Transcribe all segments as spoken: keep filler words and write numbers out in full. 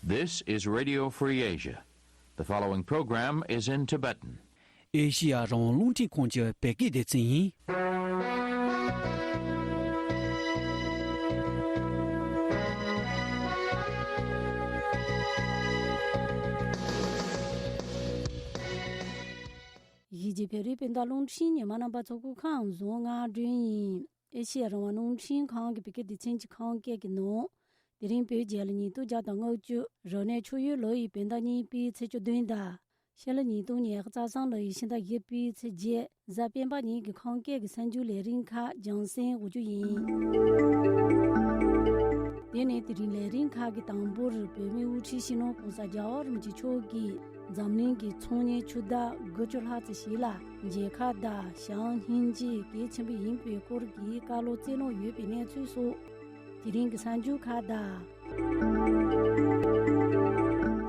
This is Radio Free Asia. The following program is in Tibetan. ཨེ་ཤི་ཡ་རང་དབང་རླུང་འཕྲིན་ཁང་གི་བོད་སྐད་སྡེ་ཚན་ཡིན། གཞིས་བྱེས་བོད་རིགས་སྤུན་ཟླ་རླུང་འཕྲིན་ཉི་མ་རྣམ་པ་ཚོ་སྐུ་ཁམས་བཟང་། ང་སྒྲོན་ཡིན། ཨེ་ཤེ་ཡ་རང་དབང་རླུང་འཕྲིན་ཁང་གི་བོད་སྐད་སྡེ་ཚན་གྱི་ཁམས་སྐད་ཀྱི་ནང་། དེ་རིང་བོད་རྒྱལ་ལོ་ཉིས་སྟོང་བརྒྱ་དང་ལྔ་བཅུ་རབ་གནས་ཆུ་ཡོས་ལོ་ཡི་བོད་ཟླ་གཉིས་པའི་ཚེས་བཅུ་བདུན་དང་། ཕྱི་ལོ་ཉིས་སྟོང་ཉི་ཤུ་རྩ་གསུམ་ལོ་ཡི་ཕྱི་ཟླ་བཞི་པའི་ཚེས་བརྒྱད། གཟའ་སྤེན་པ་ཉིན་གྱི་ཁམས་སྐད་ཀྱི་གསར་འགྱུར་ལས་རིམ་ཁག་རྒྱང་སྲིང་འགོ་འཇུག་ཡིན། དེ་ནས་དེ་རིང་ལས་རིམ་ཁག་གི་དང་པོར་བོད་མིའི་དབུ་ཁྲིད་སྤྱི་ནོར་༸གོང་ས་༸རྒྱལ་བ་རིན་པོ་ཆེ་མཆོག་གིས་འཛམ་གླིང་གི་ཚོང་གཉེར་ཆུ་ཟླ་དགུ་བཅུ་ལྷག་ཙམ་ཞིག་ལ་མཇལ་ཁ་དང་བྱམས་སྙིང་རྗེ་གལ་ཆེན་པོ་ཡིན་པའི་སྐོར་གྱི་བཀའ་སློབ་སྩལ་གནང་ཡོད་པའི་གནས་ཚུལ་སོགས། དེ་རིང་གི་གསར་འགྱུར་ཁག་དང་།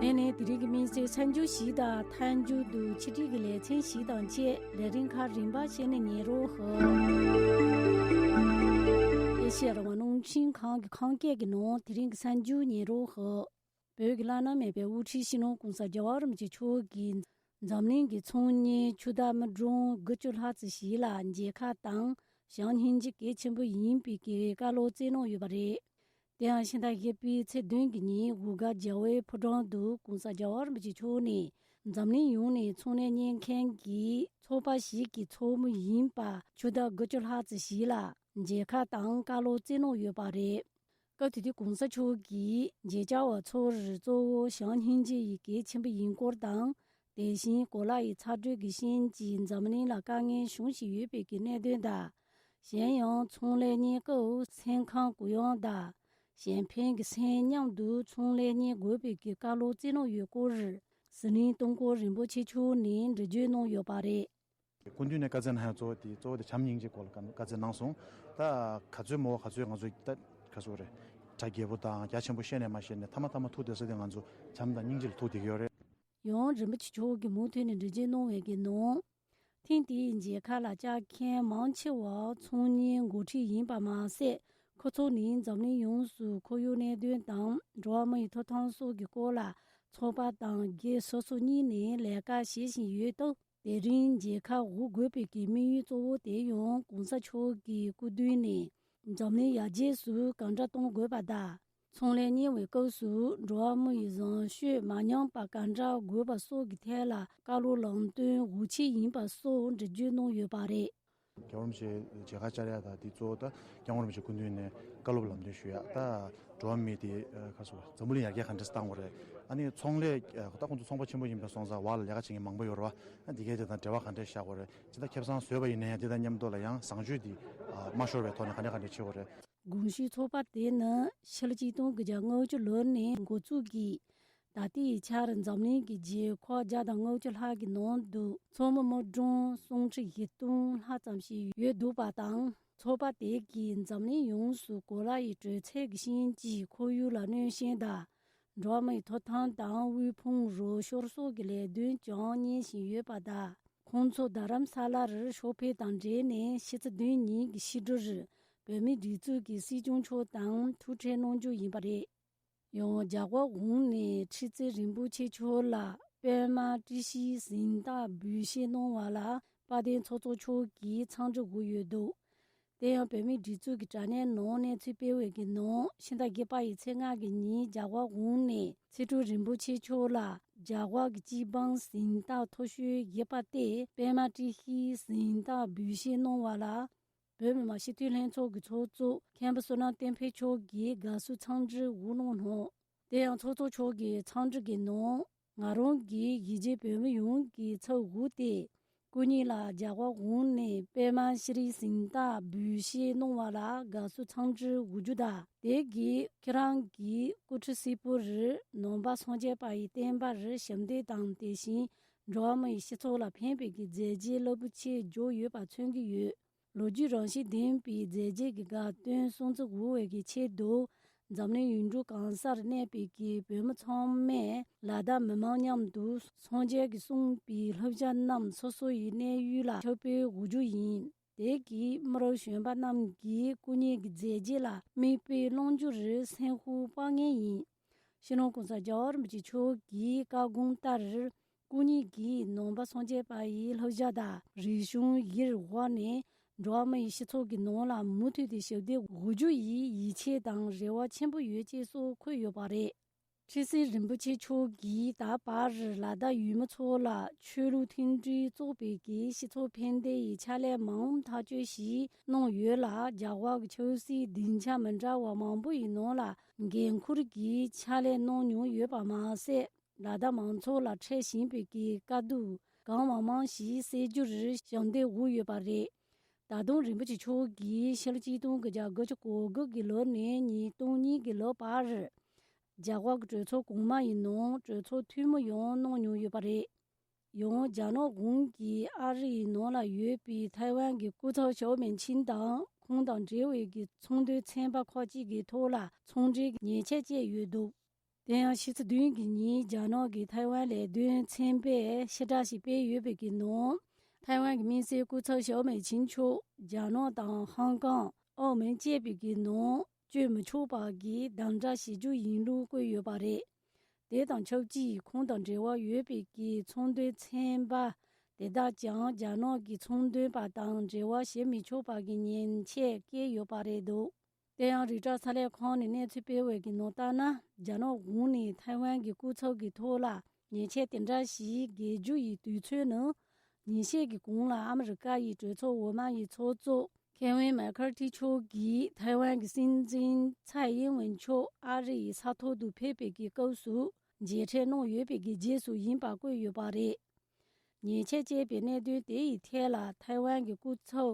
དེ་ནས་དེ་རིང་གི་དམིགས་བསལ་གསར་འགྱུར་ཞིག་དང་མཐའ་མཇུག་ཏུ་ཆེད་སྒྲིག་གི་ལེ་ཚན་ཞིག་དང་བཅས་ལས་རིམ་ཁག་རིམ་པ་བྱས་ནས་ཉན་རོགས་ཞུ། ཨེ་ཤེ་ཡ་རང་དབང་རླུང་འཕྲིན་ཁང་གི་ཁམས་སྐད་ཀྱི་ནང་དེ་རིང་གི་གསར་འགྱུར་ཉན་རོགས་ཞུ། བོད་ཀྱི་བླ་ན་མེད་པའི་དབུ་ཁྲིད་སྤྱི་ནོར་༸གོང་ས་༸རྒྱལ་བ་རིན་པོ་ཆེ་མཆོག་གིས་འཛམ་གླིང་གི་ཚོང་གཉེར་ཆུ་ཟླ་མི་གྲངས་དགུ་བཅུ་ལྷག་ཙམ་ཞིག་ལ་མཇལ་ཁ་དང་བྱམས་སྙིང་རྗེ་གལ་ཆེན་པོ་ཡིན་པའི་བཀའ་སློབ་སྩལ་གནང་ཡོད་པ་རེད། དེ་ཡང་ཕྱི་ཟླ་བཞི་པའི་ཚེས་བདུན་གྱི་ཉིན་འུ་དགའ་རྒྱལ་བའི་ཕོ་བྲང་དུ་༸གོང་ས་༸རྒྱལ་བ་རིན་པོ་ཆེ་མཆོག་ནས་འཛམ་གླིང་ཡོངས་ནས་ཚོང་ལས་གཉེར་མཁན་གྱི་ཚོགས་པ་ཞིག་གི་ཚོགས་མི་ཡིན་པ་ཆུ་ཟླ་དགུ་བཅུ་ལྷག་ཙམ་ཞིག་ལ་མཇལ་ཁ་དང་བཀའ་སློབ་སྩལ་གནང་ཡོད་པ་རེད། སྐབས་དེ་དུས་༸གོང་ས་མཆོག་གིས་མཇལ་བཅར་བ་ཚོར་གཙོ་བོ་བྱམས་སྙིང་རྗེ་ཡི་གལ་ཆེན་པོ་ཡིན་སྐོར་དང་། དེ་བཞིན་གོ་ལ་ཡི་ཚ་དྲོད་ཀྱི་རྐྱེན་གྱིས་འཛམ་གླིང་ལ་དཀའ་ངལ་བྱུང་བཞིན་ཡོད་པའི་གི་གནད་དོན་དང་། གཞན་ཡང་ཚོང་ལས་གཉེར་སྐབས་སེམས་ཁམས་གུ་ཡངས་དང་། གཞན་ཕན་གྱི་སེམས་མཉམ་དུ་ཚོང་ལས་གཉེར་དགོས་པའི་གི་བཀའ་སློབ་སྩལ་གནང་ཡོད་སྐོར། ཟི་ལིང་སྟོང་སྐོར་རིན་པོ་ཆེ་མཆོག་ནས་འགྲེལ་བརྗོད་གནང་ཡོད་པ་རེད། སྐུ་མདུན་ནས་བཀའ་སྩལ་གནང་ཡག་གཙོ་བོ་དེ་གཙོ་བོ་དེ་བྱམས་སྙིང་རྗེ་སྐོར་ལ་བཀའ་བཀའ་སྩལ་གནང་སོང་། ད་ག་ཚོད་མོ་ག་ཚོད་ང་ཚོ་ད་ག་ཚོད་རེད། གྲ་རྒྱས་པོ་དང་རྒྱ་ཆེན་པོ་བཤད་ནས་མ་བཤད་ནས་མཐའ་མ་མཐའ་མ་ཐུག་བསྡད་ས་དེ་ང་ཚོ་བྱམས་དང་སྙིང་རྗེ་ལ་ཐུག་བསྡད་ཀྱི་ཡོད་རེད། ཡང་རིན་པོ་ཆེ་མཆོག་གིས་མུ་མཐུད་ནས་འགྲེལ་བརྗོད་གནང་བའི་གི་ནང་། ཐེངས་དེའི་མཇལ་ཁ་ལ་བཅར་མཁན་མང་ཆེ་བ་ཚོང་གཉེར་འགོ་ཁྲིད་ཡིན་པ་མ་ཟད། ཁོ་ཚོ་ནི་འཛམ་གླིང་ཡོངས་སུ་ཁོར་ཡུག་གནད་དོན་དང་འགྲོ་བ་མིའི་ཐོབ་ཐང་སོགས་ཀྱི་སྐོར་ལ་ཚོགས་པ་དང་སྒེར་སོ་སོ་གཉིས་ནས་ལས་ཀ་བྱེད་བཞིན་ཡོད་སྟབས། དེ་རིང་མཇལ་ཁ་འོག་དགོས་པའི་གི་དམིགས་ཡུལ་གཙོ་བོ་དེ་ཡང་༸གོང་ས་མཆོག་གི་སྐུ་མདུན་ནས་འཛམ་གླིང་ཡར་རྒྱས་སུ་གང་འདྲ་གཏོང་དགོས་པ་དང་། ཚོང་ལས་གཉེར་བའི་སྐབས་སུ་འགྲོ་བ་མི་ཡི་བཟང་སྤྱོད་མ་ཉམས་པ་གང་འདྲ་དགོས་པ་སོགས་ཀྱི་ཐད་ལ་བཀའ་སློབ་ལམ་སྟོན་འོས་ཆེན་ཡིན་པ་སོགས་འགྲེལ་བརྗོད་གནང་ཡོད་པ་རེད། རྒྱལ་བ་རིན་པོ་ཆེ་མཇལ་ཁ་བཅར་ཡག་དང་དེ་གཙོ་བོ་ད་སྐྱབས་མགོན་རིན་པོ་ཆེ་སྐུ་མདུན་ནས་བཀའ་སློབ་ལམ་སྟོན་ཞུ་ཡག་ད་འགྲོ་བ་མི་དེ་ཁ་སོ་འཛམ་བུ་གླིང་ཡར་རྒྱས་ག་འདྲས་བཏང་དགོས་རེད། ཨ་ནི་ཚོང་ལས་ད་ཁོང་ཚོ་ཚོང་པ་ཆེན་པོ་ཡིན་པའི་སོང་ཙང་བར་ལ་ལས་ཀ་བྱེད་མཁན་མང་པོ་ཡོད་རེད་བ། ཨ་འདི་གས་དེ་དང་འབྲེལ་བ་ག་འདྲས་བཞག་དགོས་རེད། ཇི་ལྟར་ཁེ་བཟང་བཟོས་པ་ཡིན་ན་ཡང་དེ་དང་མཉམ་དུ་ལ་ཡང་བཟང་སྤྱོད་འདི་མ་ཤོར་བའི་ཐོག་ནས་ག་འདྲས་ག་འདྲས་བྱེད་དགོས་རེད། དགོངས་ཞུའི་ཚོགས་པ་དེ་ནི་ཕྱི་ལོ་གཅིག་སྟོང་དགུ་བརྒྱ་ལྔ་བཅུ་ལོ་ནས་འགོ་བཙུགས་ཀྱིས། ད་ལྟའི་ཆར་འཛམ་གླིང་གི་རྒྱལ་ཁབ་བརྒྱ་དང་ལྔ་བཅུ་ལྷག་གི་ནང་དུ་ཚོང་མི་མི་གྲངས་སུམ་ཁྲི་བཞི་སྟོང་ལྷག་ཙམ་ཞིག་ཡོད་འདུག་པ་དང་། ཚོགས་པ་དེ་གིས་འཛམ་གླིང་ཡོངས་སུ་གོ་ལ་ཡི་དྲོད་ཚད་ཀྱི་རྐྱེན་གྱིས་ཁོར་ཡུག་ལ་གནོད་ཤན་དང་། འགྲོ་བ་མིའི་ཐོབ་ཐང་དང་དབུལ་ཕོངས་རོགས་སྐྱོར་སོགས་ཀྱི་ལས་དོན་ཀྱང་གཉེར་བཞིན་ཡོད་པ་དང་། ཁོང་ཚོ་རྡ་རམ་ས་ལར་ཕྱོགས་ཕེབས་དང་འབྲེལ་ནས་ཕྱི་ཚེས་བདུན་ཉིན་གྱི་ཕྱི་དྲོར་བོད་མིའི་སྒྲིག་འཛུགས་ཀྱི་སྲིད་སྐྱོང་མཆོག་དང་ཐུག་འཕྲད་གནང་རྒྱུ་ཡིན་པ་རེད། ཡང་རྒྱལ་བ་དབང་ནས་ཁྲི་བཙུན་རིན་པོ་ཆེ་མཆོག་ལ་པདྨ་བཀྲིས་ཤིས་གཟེངས་རྟགས་འབུལ་བཞེས་གནང་བ་ལ་དཔལ་ལྡན་ཚོགས་གཙོ་མཆོག་གིས་འཚམས་འདྲི་འགོད་ཡོད་འདུག་དེ་ཡང་བོད་མིའི་སྒྲིག་འཛུགས་ཀྱི་དྲ་གནས་ནང་གནས་ཚུལ་སྤེལ་བའི་གི་ནང་ཕྱི་ཟླ་བརྒྱད་པ་ཡི་ཚེས་ལྔ་གི་ཉིན་རྒྱལ་བ་དབང་ནས་ཚེ་སྒྲུབ་རིན་པོ་ཆེ་མཆོག་ལ་རྒྱལ་བ་གི་སྐྱེས་འབངས་གཟེངས་རྟགས་མཐོ་ཤོས་བཞི་པ་སྟེ་པདྨ་བཀྲིས་ཤིས་གཟེངས་རྟགས་འབུལ་བཞེས་གནང་བ་ལ། བོད་མི་མང་སྤྱི་འཐུས་ལྷན་ཚོགས་ཀྱི་ཚོགས་གཙོ་མཁན་པོ་བསོད་ནམས་བསྟན་འཕེལ་མཆོག་གིས་དགའ་བསུ་འཚམས་འདྲི་འབུལ་གནང་ནོ། དེ་ཡང་ཚོགས་གཙོ་མཆོག་གིས་འཚམས་འདྲི་གི་ནང་། ང་རང་གིས་གཞིས་བྱེས་བོད་མི་ཡོངས་ཀྱི་ཚབ་འོག་སྟེ། སྐུ་ཉིད་ལ་རྒྱལ་བ་དབང་ནས་པདྨ་ཤྲི་གཟེངས་རྟགས་འབུལ་བཞེས་གནང་བ་ལ་དགའ་བསུ་འཚམས་འདྲི་འབུལ་རྒྱུ་དང་། དེ་གིས་ཁྱེད་རང་གི་སྐུ་ཁྲི་སིལ་བུར་ནང་པ་སངས་རྒྱས་པ་ཡི་བསྟན་པར་ཞབས་འདེགས་དང་། དེ་བཞིན་འགྲོ་བ་མི་ཡི་སྤྱི་ཚོགས་ལ་ཕན་པའི་གི་མཛད་རྗེས་རླབས་པོ་ཆེ་འཇོག་ཡོད་པ་མཚོན་གྱི་ཡོད། ལོ་རྒྱུས་རང་བཞིན་ལྡན་པའི་མཛད་རྗེས་ཀྱི་དགའ་སྟོན་སྲུང་བརྩི་འབུལ་བའི་གི་ཆེད་དུ། འཛམ་གླིང་ཡུལ་གྲུ་གང་སར་གནས་པའི་གི་བོད་མི་ཚང་མས་ལ་དྭགས་མི་མང་མཉམ་དུ་སངས་རྒྱས་ཀྱིས་གསུངས་པའི་བསླབ་བྱ་རྣམས་སོ་སོ་ཡི་གནས་ཡུལ་ལ་ཁྱབ་སྤེལ་འབུལ་རྒྱུ་ཡིན། དེ་གིས་མི་རབས་གཞོན་པ་རྣམས་ཀྱིས་སྐུ་ཉིད་ཀྱི་མཛད་རྗེས་ལ་མིག་དཔེ་བླང་རྒྱུར་སེམས་ཤུགས་སྤར་ངེས་ཡིན། སྤྱི་ནོར་༸གོང་ས་༸རྒྱལ་བ་རིན་པོ་ཆེ་མཆོག་གིས་བཀའ་དགོངས་ལྟར། སྐུ་ཉིད་ཀྱིས་ནང་པ་སངས་རྒྱས་པ་ཡི་བསླབ་བྱ་དང་རིག་གཞུང་ཡིད་དབང་ནས། འགྲོ་བ་མི་ཡི་སྤྱི་ཚོགས་ཀྱི་ནང་ལ་མུ་མཐུད་དེ་ཞབས་འདེགས་འོག་རྒྱུ་ཡི་ཡིད་ཆེས་དང་རེ་བ་ཆེན་པོ་ཡོད་ཅེས་སོགས་འཁོད་ཡོད་པ་རེད། ཁྲི་སྲིད་རིན་པོ་ཆེ་མཆོག་གིས་ད་བར་ལ་དྭགས་ཡུལ་མི་ཚོ་ལ་ཆོས་ལུགས་མཐུན་སྒྲིལ་བཙུགས་པའི་གི་སྤྱི་ཚོགས་ཕན་བདེ་ཡི་ཕྱག་ལས་མང་ཐག་གཅོད་ཞིག་གནང་ཡོད་ལ། རྒྱ་གར་གྱི་ཆབ་སྲིད་སྡིངས་ཆ་མི་འདྲ་བ་མང་པོ་ཡི་ནང་ལ་འགན་འཁུར་གྱི་ཕྱག་ལས་གནང་མྱོང་ཡོད་པ་མ་ཟད། ལ་དྭགས་མང་ཚོགས་ལ་འཕྲད་བཞིན་པའི་གི་དཀའ་སྡུག་གང་མང་མང་ཞིག་སེལ་རྒྱུར་ཞབས་འདེགས་འོག་ཡོད་པ་རེད། ད་དུང་རིན་པོ་ཆེ་མཆོག་གིས་ཕྱི་ལོ་ཆིག་སྟོང་དགུ་བརྒྱ་དགུ་བཅུ་གོ་དགུ་གི་ལོ་ནས་ཉིས་སྟོང་གཉིས་ཀྱི་ལོ་བར། རྒྱ་གར་གྱི་གྲོས་ཚོགས་གོང་མ་ཡི་ནང་གྲོས་ཚོགས་འཐུས་མི་ཡང་གནང་མྱོང་ཡོད་པ་རེད། ཡང་རྒྱ་ནག་གཞུང་གིས་ཨ་རི་ཡི་ནང་ལ་ཡོད་པའི་ཐའེ་ཝན་གྱི་སྐུ་ཚབ་ཞའོ་མེ་ཆིན་དང་ཁོང་དང་འབྲེལ་བའི་གི་ཚོང་དོན་ཚན་པ་ཁག་ཅིག་གི་ཐོག་ལ་ཚོང་འབྲེལ་ཉེས་ཆད་བཅད་ཡོད་འདུག་དེ་ཡང་ཕྱི་ཚེས་བདུན་གྱི་ཉིན་རྒྱ་ནག་གི་ཐའེ་ཝན་ལས་དོན་ཚན་པས་ཕྱིར་བསྒྲགས་ཤིག་སྤེལ་ཡོད་པའི་གི་ནང་། ཐའེ་ཝན་གྱི་དམིགས་བསལ་སྐུ་ཚབ་ཞའོ་མེ་ཆིན་མཆོག་རྒྱ་ནག་དང་ཧང་ཀང་། ཨའོ་མན་བཅས་པའི་གི་ནང་བསྐྱོད་མི་ཆོག་པ་གི་དམ་དྲག་བྱེད་རྒྱུ་ཡིན་ལུགས་བཀོད་ཡོད་པ་རེད། དེ་དང་ཆབས་ཅིག་ཁོང་དང་འབྲེལ་བ་ཡོད་པའི་གི་ཚོང་དོན་ཚན་པ་དེ་དག་ཀྱང་རྒྱ་ནག་གི་ཚོང་དོན་པ་དང་འབྲེལ་བ་བྱེད་མི་ཆོག་པ་གི་ཉེས་ཆད་བཀལ་ཡོད་པ་རེད་འདུག་དེ་ཡང་རོའི་ཊར་གསར་ལས་ཁང་ནས་གནས་ཚུལ་སྤེལ་བའི་གི་ནང་ལྟར་ན། རྒྱ་ནག་གཞུང་ནས་ཐའེ་ཝན་གྱི་སྐུ་ཚབ་ཀྱི་ཐོག་ལ་ཉེས་ཆད་དེ་འདྲ་ཞིག་འགེལ་རྒྱུ་ཡི་དུས་ཚོད་ནི། ཉིན་ཤས་ཀྱི་གོང་ལ་ཨ་མི་རི་ཀ་ཡི་གྲོས་ཚོགས་འོག་མ་ཡི་ཚོགས་གཙོ་ཁེ་ཝིན་མེ་ཁར་ཐི་མཆོག་གིས་ཐའེ་ཝན་གྱི་སྲིད་འཛིན་ཚའེ་ཡིན་ཝེན་མཆོག་ཨ་རི་ཡི་ས་ཐོག་ཏུ་ཕེབས་པའི་གི་སྐབས་སུ་མཇལ་འཕྲད་གནང་ཡོད་པའི་གི་རྗེས་སུ་ཡིན་པ་བཀོད་ཡོད་པ་རེད། ཉེས་ཆད་བཅད་པའི་གནད་དོན་དེ་ཡི་ཐད་ལ་ཐའེ་ཝན་གྱི་སྐུ་ཚབ་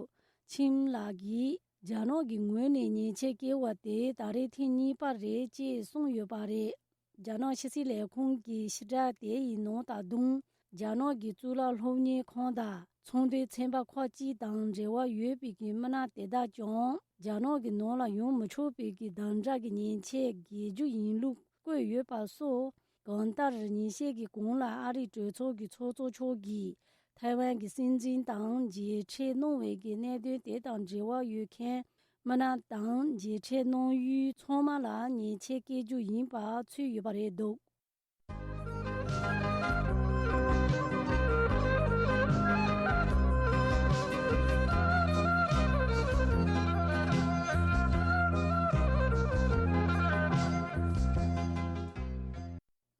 ཆིམ་ལགས་ཀྱིས། རྒྱ་ནག་གི་ངོས་ནས་ཉེས་ཆད་བཀལ་བ་དེ་ད་རེས་ཐེངས་གཉིས་པ་རེད་ཅེས་གསུངས་ཡོད་པ་རེད། རྒྱ་ནག་ཕྱི་སྲིད་ལས་ཁུངས་ཀྱི་ཕྱིར་བསྒྲགས་དེ་ཡི་ནང་ད་དུང་། རྒྱ་ནག་གི་གཙུག་ལག་སློབ་གཉེར་ཁང་དང་ཚོང་དོན་ཚན་པ་ཁག་ཅིག་དང་འབྲེལ་བ་ཡོད་པའི་གི་མི་སྣ་དེ་དག་ཀྱང་རྒྱ་ནག་གི་ནང་ལ་ཡོང་མི་ཆོག་པའི་གི་དམ་དྲག་གི་ཉེས་ཆད་འགེལ་རྒྱུ་ཡིན་ལུགས་བཀོད་ཡོད་པ་སོགས། གང་ལྟར་ཉིན་ཤས་ཀྱི་གོང་ལ་ཨ་རིའི་གྲོས་ཚོགས་ཀྱི་ཚོགས་གཙོ་མཆོག་གིས་ཐའེ་ཝན་གྱི་སྲིད་འཛིན་དང་མཇལ་འཕྲད་གནང་བའི་གི་གནད་དོན་དེ་དང་འབྲེལ་བ་ཡོད་མཁན་མི་སྣ་དང་མཇལ་འཕྲད་གནང་ཡུལ་ཚང་མ་ལ་ཉེས་ཆད་བཀལ་རྒྱུ་ཡིན་པ་ཚུད་ཡོད་པ་རེད་འདུག་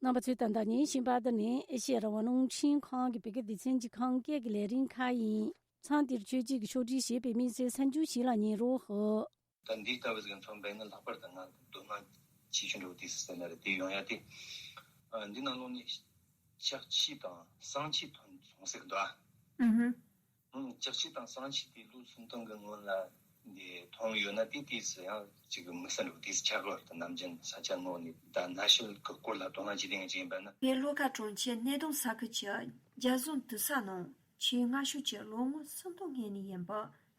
རྣམ་པ་ཚོས་ད་ལྟ་ཉན་བཞིན་པ་འདི་ནི་ཨེ་ཤེ་ཡ་རང་དབང་རླུང་འཕྲིན་ཁང་གི་བོད་སྐད་སྡེ་ཚན་གྱི་ཁམས་སྐད་ཀྱི་ལས་རིམ་ཁག་ཡིན། མཚམས་འདིར་ཆོས་བརྒྱུད་ཀྱི་ཕྱོགས་སྒྲིག་བྱས་པའི་དམིགས་བསལ་གསར་འགྱུར་ཞིག་ལ་ཉན་རོགས་ཞུ། ད་འདི་ལྟ་བུ་ཟིག་མཚོན་པ་ཡིན་ན། ལྷག་པར་དུ་ང་དོ་སྣང་ཆེ་ཤོས་འགྲོ་དུས་སུ་ཟེར་ན་རེད། དེ་ཡོང་ཡ་དེ། ཨ། འདི་ནང་ལོགས་ནས་ལྕགས་ཕྱེ་དང་བསང་ཕྱེ་ཐོན་སོང་ཟེར་གི་འདུག་ཨ། ཨུ་ཧུ། ཨང་། ལྕགས་ཕྱེ་དང་བསང་ཕྱེ་དེ་ལོ་སུམ་སྟོང་གི་སྔོན་ལ་འདི་ཐོན་ཡོད་ན། དེ་དུས་སུ་ཡང་ཅིག་དམིགས་བསལ་འགྲོ་དུས་སུ་ཆགས་ཡོད་རེད། ད་ནམ་རྒྱུན་ས་ཆ་ངོས་ནས་ད་གནའ་ཤུལ་གྱི་སྐོར་ལ་དོ་སྣང་བྱེད་མཁན་ཅིག་ཡིན་པ་ན། བོད་ལྷོ་ཁ་གྲོང་ཁྱེར་སྣེ་གདོང་ས་ཁུལ་གྱི་རྒྱ་ཟུར་དུ་ས་ནང་ཆེས་སྔ་ཤོས་ཀྱི་ལོ་ངོ་སུམ་སྟོང་སྔོན་ནས་ཡིན་པ།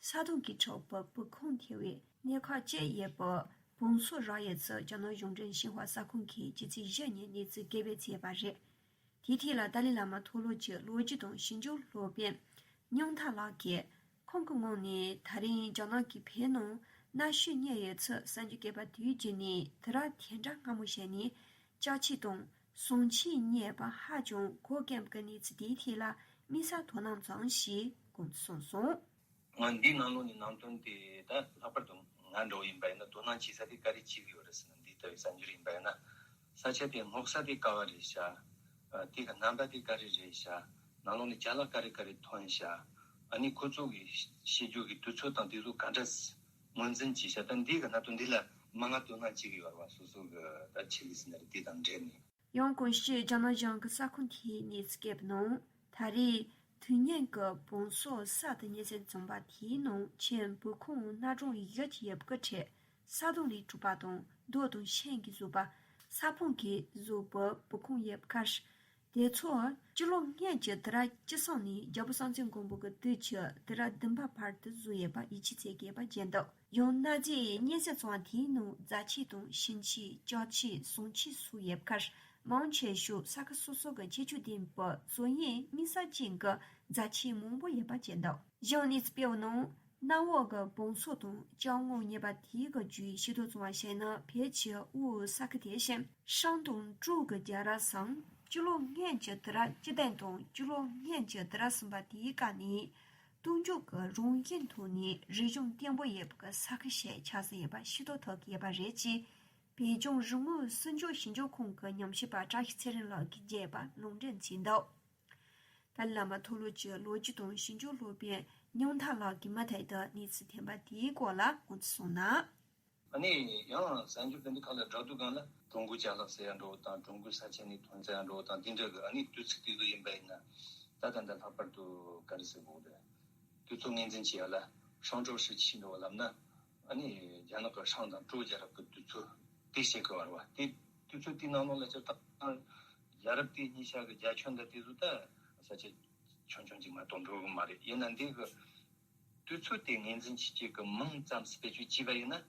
ས་དོང་གི་དྲུག་པ་སྦུག་ཁུང་ཐེ་བའི་གནས་ཁག་ཅིག་ཡོད་པ། བོང་སོ་ར་ཡོད་ཚུལ་རྒྱ་ནག་གཞུང་འབྲེལ་ཤིན་ཧྭ་གསར་ཁང་གིས་ཕྱི་ཚེས་བཞི་ཉིན་གནས་ཚུལ་སྐད་སྤེལ་བྱས་པ་རེད། དེའི་ཐད་ལ་ཏཱ་ལའི་བླ་མ་མཐོ་སློབ་ཀྱི་ལོ་རྒྱུས་དང་ཞིབ་འཇུག་སློབ་དཔོན་སྙིང་ཐག་ལགས་ཀྱིས། ཁོང་གི་ངོས་ནས་ད་རིང་རྒྱ་ནག་གིས་བོད་ནང་གནའ་ཤུལ་རྙེད་ཡོད་ཚུལ་གསར་འགྱུར་སྐད་པར་དུས་རྒྱུན་ནས་དུས་རབས་དེ་འདྲ་སྔ་མོ་ཞིག་ནས་ལྕགས་ཕྱེ་དང་བསང་ཕྱེ་རྙེད་པ་ཧ་ཅང་གོ་སྐོན་པའི་གནས་ཚུལ་དེའི་ཐད་ལ་དམིགས་བསལ་དོ་སྣང་ཙམ་ཞིག་དགོངས་སུ་གསུངས་སོང་། ང་འདིའི་ནང་ལོགས་ནས་ནང་དོན་དེ། ད་ལྷག་པར་དུ་ང་འདྲ་བོ་ཡིན་པ་ཡིན་ན་དོ་སྣང་བྱེད་ས་དེ་ག་རེ་བྱེད་ཀྱི་ཡོད་རེད་ཟེར་ན། འདི་ལྟ་བུའི་གསར་འགྱུར་ཡིན་པ་ཡིན་ན། ས་ཆ་དེ་སྔོག་ས་དེ་ག་བ་རེད་ཤག་ཨ། དེ་གི་རྣམ་པ་དེ་ག་རེ་རེད་ཤག་ནང་ལོགས་ནས་ཅ་ལག་ག་རེ་ག་རེ་ཐོན་ཤག་ཨ་ནི་ཁོ་ཚོ་གི་བྱེད་རྒྱུ་གི་དུས་ཚོད་དང་དེ་ཚོ་ག་འདྲ་ངོས་འཛིན་བྱས་ཤག་ད་འདི་གི་གནད་དོན་འདི་ལ་མང་ང་དོ་སྣང་བྱེད་ཀྱི་ཡོད་རེད་བ། སོ་སོ་གི་ད་ཆེད་ལས་ཟེར་ན་རེད། དེ་དང་འབྲེལ་ནས། ཡང་གོང་ཞུས་རྒྱ་ནག་གཞུང་གི་གསར་ཁང་དེའི་གནས་ཚུལ་སྐད་པའི་ནང་། ད་རེས་དུས་ངན་གྱི་བོང་སོ་གསར་དུ་རྙེད་སའི་ཚོང་པ་དེའི་ནང་ཆེན་སྦུག་ཁུང་སྣ་གྲངས་བཞི་གྱ་ཡོད་པའི་ཁྲོད་ས་དོང་ལས་གྲུབ་པ་དང་རྡོ་དང་ཤིང་གིས་བཟོས་པ། ས་སྤང་གིས་བཟོས་པའི་སྦུག་ཁུང་ཡོད་པའི་ཁར། དེ་ཚོ་སྤྱི་ལོ་སྔོན་གྱི་དུས་རབས་བཅུ་གསུམ་ནས་རྒྱལ་པོ་སྲོང་བཙན་སྒམ་པོ་གི་དུས་ཀྱི་དུས་རབས་བདུན་པ་བར་དུ་བཟོས་ཡོད་པ་ཡིད་ཆེས་བྱེད་དགོས་པ་བརྗོད་འདུག་ཡང་གནའ་རྫས་རྙེད་སའི་ཚོང་དེའི་ནང་རྫ་ཆས་དང་ཤིང་ཆས། ལྕགས་ཆས། བསང་ཆས་སོགས་ཡོད་ཁར། མང་ཆེ་ཤོས་ས་ཁུལ་སོ་སོ་གི་ཁྱད་ཆོས་ལྡན་པའི་བཟོ་དངོས་དམིགས་བསལ་ཅན་གྱི་རྫ་ཆས་མང་པོ་ཡོད་པ་བཅས་འདུག་གཞུང་གནས་ཚུལ་སྤེལ་བའི་ནང་ གནམ་འོག་གི་བང་སོ་དང་ལྕགས་སྔོ་ཉེས་པ་དེའི་གི་རྒྱུའི་ཤེས་རྟོགས་བྱུང་བ་བྱས་ན། བོད་ཀྱི་དབུས་ས་ཁུལ་དེ་བཞིན་ཧྲང་ཏུང་ཀྲོའུ་གི་རྒྱལ་རབས་སམ་སྤྱི་ལོ་སྔོན་གྱི་དུས་རབས་བཅུ་བདུན་དང་སྤྱི་ལོ་སྔོན་གྱི་དུས་རབས་གསུམ་པ་དེའི་སྐབས་ནས་སྟོབས་འབྱོར་གྱི་རང་བཞིན་ཐོག་ནས་རིག་གཞུང་བརྟན་པོ་ཡོད་པའི་གི་ས་ཁུལ་ཞིག་ཆགས་ཟིན་ཡོད་པ་ཤེས་རྟོགས་ཐུབ་ཀྱི་ཡོད་པ་རེད། ཅེས་བོད་ལྗོངས་རིག་དངོས་སྲུང་སྐྱོབ་ཞིབ་འཇུག་ཁང་གི་ཉམས་ཞིབ་པ་བཀྲ་ཤིས་ཚེ་རིང་ལགས་ཀྱིས་བརྗོད་པ་ལུང་འདྲེན་བྱས་འདུག་ཏཱ་ལའི་བླ་མ་མཐོ་སློབ་ཀྱི་ལོ་རྒྱུས་དང་ཞིབ་འཇུག་སློབ་དཔོན་ཉང་ཐར་ལགས་ཀྱིས་མུ་མཐུད་དུ་གནས་ཚུལ་ཐོན་པ་དེའི་སྐོར་ལ་དགོངས་ཚུལ་གསུངས་ན། ཨ་ནི་ཡང་གསར་འགྱུར་དེ་འདྲ་ཁག་ལ་བསྒྲགས་དུས་སྒང་ལ་ཀྲུང་གོའི་ཅ་ལག་ཟེར་ཡ་འགྲོ་བ་དང་། ཀྲུང་གོའི་ས་ཆ་ནས་ཐོན་ཟེར་ཡ་འགྲོ་བ་དང་། དེ་འདྲ་གི་ཨ་ནི་དུས་ཚིགས་དེ་ཚོ་ཡིན་པ་ཡིན་ན། ད་ད་ལྟ་ལྷག་པར་དུ་ག་རེ་ཟེར་དགོས་རེད། དུས་ཚོད་ངོས་འཛིན་བྱེད་ཡ་ལ་ཧྲང་ཀྲོའུ་ཧྲི་ཆི་འགྲོ་བ་ལབ་ན། ཨ་ནི་རྒྱ་ནག་གི་ཧྲང་དང་ཀྲོའུ་རྒྱལ་རབས་ཀྱི་དུས་ཚོད་དེ་བཤད་གི་བར་བ་དེ། དུས་ཚོད་དེའི་ནང་ལོགས་ལ་ཅིག་ད་རྒྱལ་རབས་དེའི་གཉིས་ཆ་གི་རྒྱ་ཁྱོན་དང་དེ་ཚོ་ད་ས་ཆ་ཆུང་ཆུང་ཅིག་མ་གཏོགས་འགྲོ་གི་མ་རེད། ཡིན་ན་འདི་གི་དུས་ཚོད་དེ་ངོས་འཛིན་བྱེད་ཀྱི་མིང་ཙམ་བེད་སྤྱོད་བྱས་པ་ཡིན་ན་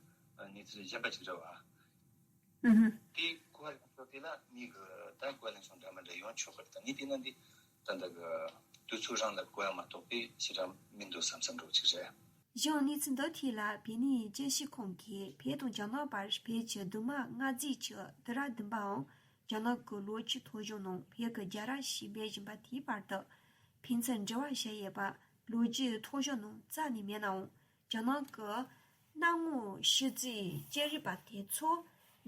གནས་ཚུལ་གཞན་པ་ཅིག་རེད་བ། ཨུ་ཧུ། དེ་གོ་བ་ཡོང་ཕྱོགས་དེ་ལ་མི་གི་ད་གོ་བ་ལེན་ཕྱོགས་འདྲ་མི་འདྲ་ཡོང་ཆོག་གི་རེད། ད་ངས་བལྟས་ན་འདི་ད་ལྟ་གི་དུས་ཚོད་རང་ལ་གོ་ཡ་མ་གཏོགས་པའི་ཞེ་དྲག་མི་འདུག་བསམ་བསམ་འདྲ་བོ་ཅིག་རེད། གཞུང་གནས་ཚུལ་འདི་ཐད་ལ་བོད་གནས་དཔྱད་ཞིབ་ཁང་གིས་བོད་དང་རྒྱ་ནག་བར་བོད་ཀྱི་གདུང་མ་མངའ་མཛད་ཀྱི་དུས་རབས་བདུན་པའམ་རྒྱ་ནག་གི་ལོ་རྒྱུས་མཐོ་སྦྱོང་ནང་བོད་ཀྱི་རྒྱལ་རབས་ཤིག་སྦས་བཞིན་པ་དེའི་བར་དུ་ཕན་ཚུན་འབྲེལ་བ་བྱས་ཡོད་པ་ལོ་རྒྱུས་མཐོ་སྦྱོང་ནང་རྩ་ནས་མེད་ནའང་། རྒྱ་ནག་གི་གནམ་ངོ་ཤུལ་རྫས་དཔྱད་རིག་པ་དེ་ཚོ་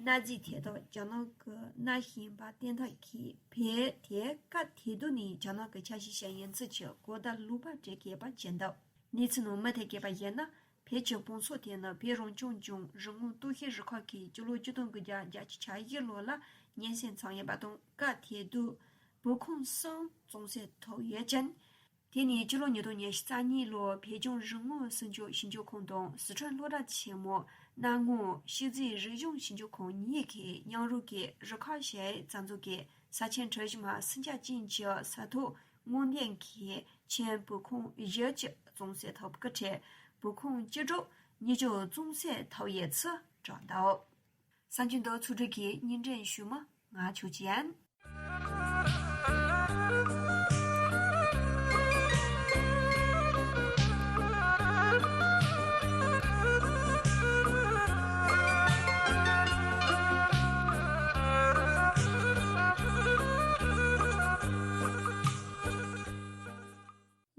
གནའ་རྫས་དེ་དག་རྒྱ་ནག་གི་གནའ་ཤུལ་ཡིན་པ་བསྟན་ཐབས་ཀྱིས། བོད་དེ་སྐབས་དེ་དུས་ནས་རྒྱ་ནག་གི་ཆ་ཤས་ཤིག་ཡིན་ཚུལ་གྱི་གོ་བརྡ་ལོག་པ་སྤྲད་ཀྱི་ཡོད་པ་བརྗོད་འདུག་གནས་ཚུལ་ནང་མུ་མཐུད་བཀོད་པ་ཡིན་ན། བོད་ཀྱི་བང་སོ་དེ་ནི་བོད་རང་སྐྱོང་ལྗོངས་རིག་དངོས་རྟོག་ཞིབ་རུ་ཁག་གིས་སྤྱི་ལོ་ཆིག་སྟོང་དགུ་བརྒྱ་བརྒྱད་ཅུ་གྱ་བཞི་ལོ་ལ་སྙན་སེང་བྱུང་ཡོད་པ་དང་། སྐབས་དེ་དུས་སྦུག་ཁུང་གསུམ་བཙུགས་གསོལ་ཐོབ་ཡོད་ཅིང་། དེ་ནས་སྤྱི་ལོ་ཉིས་སྟོང་ཉི་ཤུ་རྩ་གཉིས་ལོར་བོད་ལྗོངས་རིག་དངོས་སྲུང་སྐྱོབ་ཞིབ་འཇུག་ཁང་དང་། སི་ཁྲོན་སློབ་གྲྭ་ཆེན་མོ་གནའ་སྔོན་ཤུལ་རྫས་རིག་གཞུང་ཞིབ་འཇུག་ཁང་གཉིས་ཀྱིས་མཉམ་རུབ་ཀྱིས་རུ་ཁག་ཞིག་རྩ་འཛུགས་ཀྱིས་ས་ཆེན་གྲུ་བཞི་མ་སུམ་བརྒྱ་ཅན་གྱི་ས་ཐོག་སྔོག་འདོན་གྱིས་ཆེན་སྦུག་ཁུང་བཞི་གཅིག་བཙུགས་གསོལ་ཐོབ་ཀྱི་ཁྲོད། སྦུག་ཁུང་བཅུ་དྲུག་ཉེར་བཅུ་བཙུགས་གསོལ་ཐོབ་ཡོད་ཚུལ་བསྒྲགས་འདུག་གསར་འགྱུར་འདི་ཚོགས་སྒྲིག་གིས་སྙན་སྒྲོན་ཞུས་མི་ང་ཆོས་ཅན།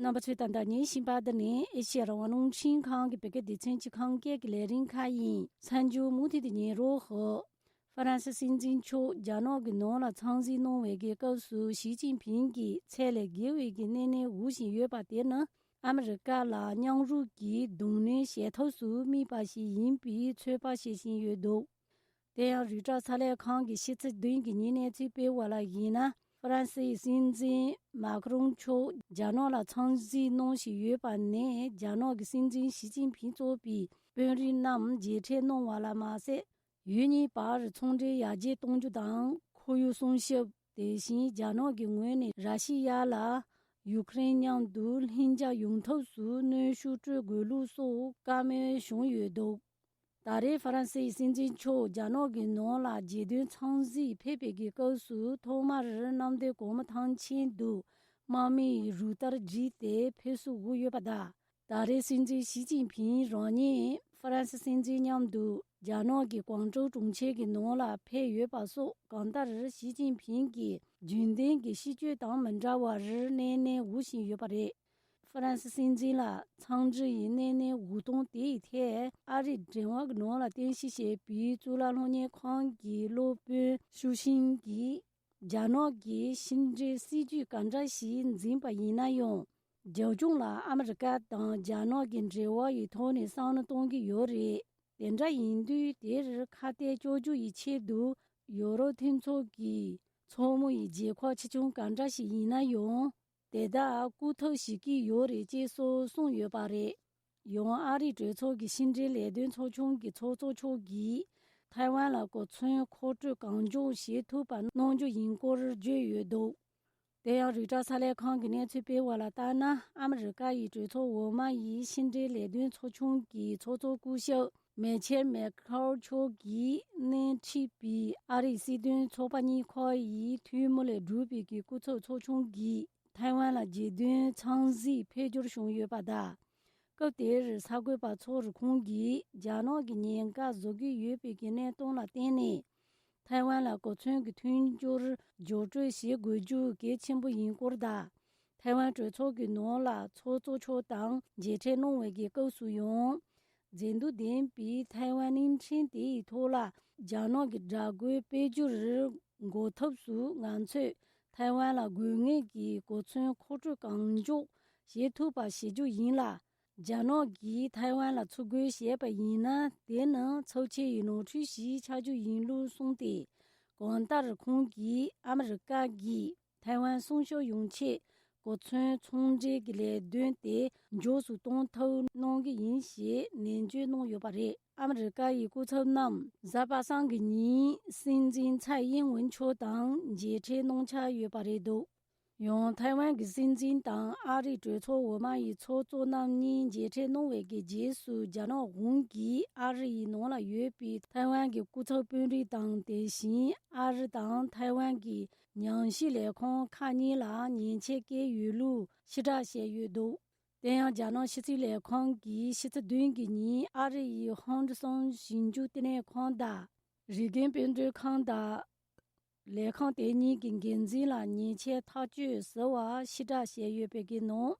རྣམ་པ་ཚོས་ད་ལྟ་ཉན་བཞིན་པ་འདི་ནི་ཨེ་ཤེ་ཡ་རང་དབང་རླུང་འཕྲིན་ཁང་གི་བོད་སྐད་སྡེ་ཚན་གྱི་ཁམས་སྐད་ཀྱི་ལས་རིམ་ཁག་ཡིན། གསར་འགྱུར་མུ་མཐུད་དུ་ཉན་རོགས་ཞུ། ཧྥ་རན་སི་སྲིད་འཛིན་མཆོག་རྒྱ་ནག་གི་ནང་ལ་འཚམས་གཟིགས་གནང་བའི་གི་སྐབས་སུ་ཞི་ཅིན་ཕིང་གིས་ཚད་ལས་བརྒལ་བའི་གི་སྣེ་ནས་འུར་བཞིན་ཡོད་པ་དེ་ནི་ཨ་མི་རི་ཀ་ལ་མཉམ་རུབ་ཀྱིས་གདོང་ལེན་བྱེད་ཐབས་སུ་དམིགས་པ་ཞིག་ཡིན་པའི་ཚོད་དཔག་བྱེད་བཞིན་ཡོད་འདུག་དེ་ཡང་རུའི་ཊར་གསར་ལས་ཁང་གི་ཕྱི་ཚེས་བདུན་གྱི་ཉིན་གནས་ཚུལ་སྤེལ་བ་ལ་གཞིགས་ན། ཧྥ་རན་སིའི་སྲིད་འཛིན་མཱ་ཁི་རོང་མཆོག་རྒྱ་ནག་ལ་འཚམས་གཟིགས་གནང་བཞིན་ཡོད་པ་ནས། རྒྱ་ནག་གི་སྲིད་འཛིན་ཞི་ཅིན་ཕིང་གཙོས་པའི་དཔོན་རིགས་རྣམས་མཇལ་འཕྲད་གནང་བ་ལ་མ་ཟད། ཡུལ་གཉིས་བར་ཚོང་འབྲེལ་ཡར་རྒྱས་གཏོང་རྒྱུ་དང་། ཁོར་ཡུག་སྲུང་སྐྱོབ། དེ་བཞིན་རྒྱ་ནག་གི་ངོས་ནས་ར་ཤི་ཡ་ལ་ཡུ་ཁུ་རེན་མཉམ་དུ་ལྷིང་འཇགས་ཡོང་ཐབས་སུ་གནོན་ཤུགས་སྤྲོད་དགོས་ལུགས་སོགས་བཀའ་མོལ་བྱུང་ཡོད་འདུག་ད་རེས་ཧྥ་རན་སིའི་སྲིད་འཛིན་མཆོག་རྒྱ་ནག་གི་ནང་ལ་རྒྱལ་དོན་འཚམས་གཟིགས་ཕེབས་པའི་གི་སྐབས་སུ། ཐོག་མར་གནམ་བདེ་སྒོ་མོ་ཐང་ཆེན་དུ་དམག་མིའི་རུ་སྟར་བསྒྲིགས་ཏེ་ཕེབས་བསུ་དགོས་ཡོད་པ་དང་། ད་རེས་སྲིད་འཛིན་ཞི་ཅིན་ཕིང་རང་ཉིད་ཧྥ་རན་སི་སྲིད་འཛིན་མཉམ་དུ་རྒྱ་ནག་གི་ཀོང་ཀྲོའུ་གྲོང་ཁྱེར་གྱི་ནང་ལ་ཕེབས་ཡོད་པ་སོགས། གང་ལྟར་ཞི་ཅིན་ཕིང་གི་རྒྱུན་ལྡན་གྱི་གཤིས་སྤྱོད་དང་མི་འདྲ་བར་སྣེ་ནས་འུར་བཞིན་ཡོད་པ་རེད། ཧྥ་རན་སི་སྲིད་འཛིན་ལ་འཚམས་འདྲི་ཡི་སྣེ་ནས་འུར་གཏོང་དེའི་ཐད། ཨ་རིའི་འབྲེལ་བ་གི་ནང་ལ་རྟེན་གཞི་བྱས་པའི་གཙུག་ལག་སློབ་གཉེར་ཁང་གི་སློབ་དཔོན་ཤུ་ཤིང་གིས། རྒྱ་ནག་གི་ཕྱི་འབྲེལ་སྲིད་ཇུས་ག་འདྲ་ཞིག་འཛིན་པ་ཡིན་ན་ཡང་། རྒྱབ་ལྗོངས་ལ་ཨ་མི་རི་ཀ་དང་རྒྱ་ནག་གི་འབྲེལ་བ་ཡི་ཐོག་ནས་བསམ་བློ་གཏོང་གི་ཡོད་རེད། དེ་འདྲ་ཡིན་དུས་དེར་ཁ་གཏད་གཅོག་རྒྱུ་ཡི་ཆེད་དུ་ཡོ་རོབ་མཐུན་ཚོགས་ཀྱི་ཚོགས་མི་ཡི་རྒྱལ་ཁབ་ཆེ་ཆུང་ག་འདྲ་ཞིག་ཡིན་ན་ཡང་། དེ་དག་སྐུལ་ཐབས་བྱེད་ཀྱི་ཡོད་རེད་ཅེས་སོགས་གསུངས་ཡོད་པ་རེད། ཡང་ཨ་རིའི་གྲོས་ཚོགས་ཀྱི་ཕྱི་འབྲེལ་ལས་དོན་ཚོགས་ཆུང་གི་ཚོགས་གཙོ་མཆོག་གིས་ཐའེ་ཝན་ལ་གོ་མཚོན་མཁོ་སྤྲོད་གང་མགྱོགས་བྱེད་ཐུབ་པ་གནང་རྒྱུ་ཡིན་སྐོར་བརྗོད་ཡོད་འདུག་དེ་ཡང་རུའི་ཊར་གསར་ལས་ཁང་གིས་གནས་ཚུལ་སྤེལ་བ་ལ་ལྟར་ན། ཨ་མི་རི་ཀ་ཡི་གྲོས་ཚོགས་འོག་མ་ཡི་ཕྱི་འབྲེལ་ལས་དོན་ཚོགས་ཆུང་གི་ཚོགས་གཙོ་སྐུ་ཞབས་མེ་ཆེལ་མེ་ཁར་མཆོག་གིས་སྣེ་ཁྲིད་པའི་ཨ་རིའི་སྲིད་དོན་ཚོགས་པ་གཉིས་ཁག་ཡི་འཐུས་མི་ལས་གྲུབ་པའི་གི་སྐུ་ཚབ་ཚོགས་ཆུང་གིས་ཐའེ་ཝན་ལ་རྒྱལ་དོན་འཚམས་གཟིགས་ཕེབས་འབྱོར་བྱུང་ཡོད་པ་དང་། སྐབས་དེར་གསར་འགོད་པ་ཚོར་ཁོང་གིས་རྒྱ་ནག་གིས་ཉེན་ཁ་བཟོ་གི་ཡོད་པའི་གི་གནས་སྟངས་ལ་བརྟེན་ནས། ཐའེ་ཝན་ལ་གོ་མཚོན་གྱི་མཐུན་སྦྱོར་འཇོག་སྤྲོད་བྱེད་དགོས་རྒྱུ་གལ་ཆེན་པོ་ཡིན་སྐོར་དང་། ཐའེ་ཝན་གྲོས་ཚོགས་ཀྱི་ནང་ལ་ཚོགས་གཙོ་མཆོག་དང་མཇལ་འཕྲད་གནང་བའི་གི་སྐབས་སུ་ཡང་། མཛེས་སྡུག་ལྡན་པའི་ཐའེ་ཝན་གླིང་ཕྲན་དེ་ཡི་ཐོག་ལ་རྒྱ་ནག་གི་དགྲ་རྒོལ་སྤེལ་རྒྱུར་འགོག་ཐབས་སུ་ང་ཚོས་ཐའེ་ཝན་ལ་དགོས་ངེས་ཀྱི་གོ་མཚོན་མཁོ་སྤྲོད་གང་མགྱོགས་བྱེད་ཐུབ་པ་བྱེད་རྒྱུ་ཡིན་ལ། རྒྱ་ནག་གིས་ཐའེ་ཝན་ལ་འཚུབ་རྒོལ་བྱས་པ་ཡིན་ན། དེ་ནི་ཚབས་ཆེ་ཡི་ནོར་འཁྲུལ་ཞིག་ཆགས་རྒྱུ་ཡིན་ལུགས་གསུངས་ཏེ། གང་ལྟར་ཁོང་གིས་ཨ་མི་རི་ཀ་གིས་ཐའེ་ཝན་སྲུང་སྐྱོབ་ཡོང་ཆེད་གོ་མཚོན་ཚོང་འབྲེལ་གྱི་ལས་དོན་དེ་མགྱོགས་སུ་གཏོང་ཐབས་གནང་གི་ཡིན་ཞེས་ནན་བརྗོད་གནང་ཡོད་པ་རེད། ཨ་མི་རི་ཀ་ཡི་སྐུ་ཚབ་རྣམས་གཟའ་པ་སངས་ཀྱི་ཉིན་སྲིད་འཛིན་ཚའེ་ཨིན་ཝེན་མཆོག་དང་མཇལ་འཕྲད་གནང་འཆར་ཡོད་པ་རེད་འདུག། ཡང་ཐའེ་ཝན་གྱི་སྲིད་འཛིན་དང་ཨ་རིའི་གྲོས་ཚོགས་འོག་མ་ཡི་ཚོགས་གཙོ་རྣམ་གཉིས་མཇལ་འཕྲད་གནང་བའི་གི་རྗེས་སུ། རྒྱ་ནག་གཞུང་གིས་ཨ་རི་ཡི་ནང་ལ་ཡོད་པའི་ཐའེ་ཝན་གྱི་སྐུ་ཚབ་དཔོན་རིགས་དང་། དེ་བཞིན་ཨ་རི་དང་ཐའེ་ཝན་གྱི་ཉམས་ཞིབ་ལས་ཁང་ཁག་གཉིས་ལ་ཉེས་ཆད་བཀལ་ཡོད་ལུགས་ཕྱིར་བསྒྲགས་བྱས་ཡོད་འདུག། དེ་ཡང་རྒྱ་ནག་ཕྱི་སྲིད་ལས་ཁང་གིས་ཕྱི་ཚེས་བདུན་གྱི་ཉིན་ཨ་རི་ཡི་ཧང་ཏུ་སོང་ཞིབ་འཇུག་ལྟེ་གནས་ཁང་དང་། རི་ཀན་དཔེ་མཛོད་ཁང་དང་། ལས་ཁང་དེ་གཉིས་ཀྱི་འགན་འཛིན་ལ་ཉེས་ཆད་ཐག་གཅོད་ཟེར་བ་ཕྱིར་བསྒྲགས་བྱས་ཡོད་པའི་གི་ནང་།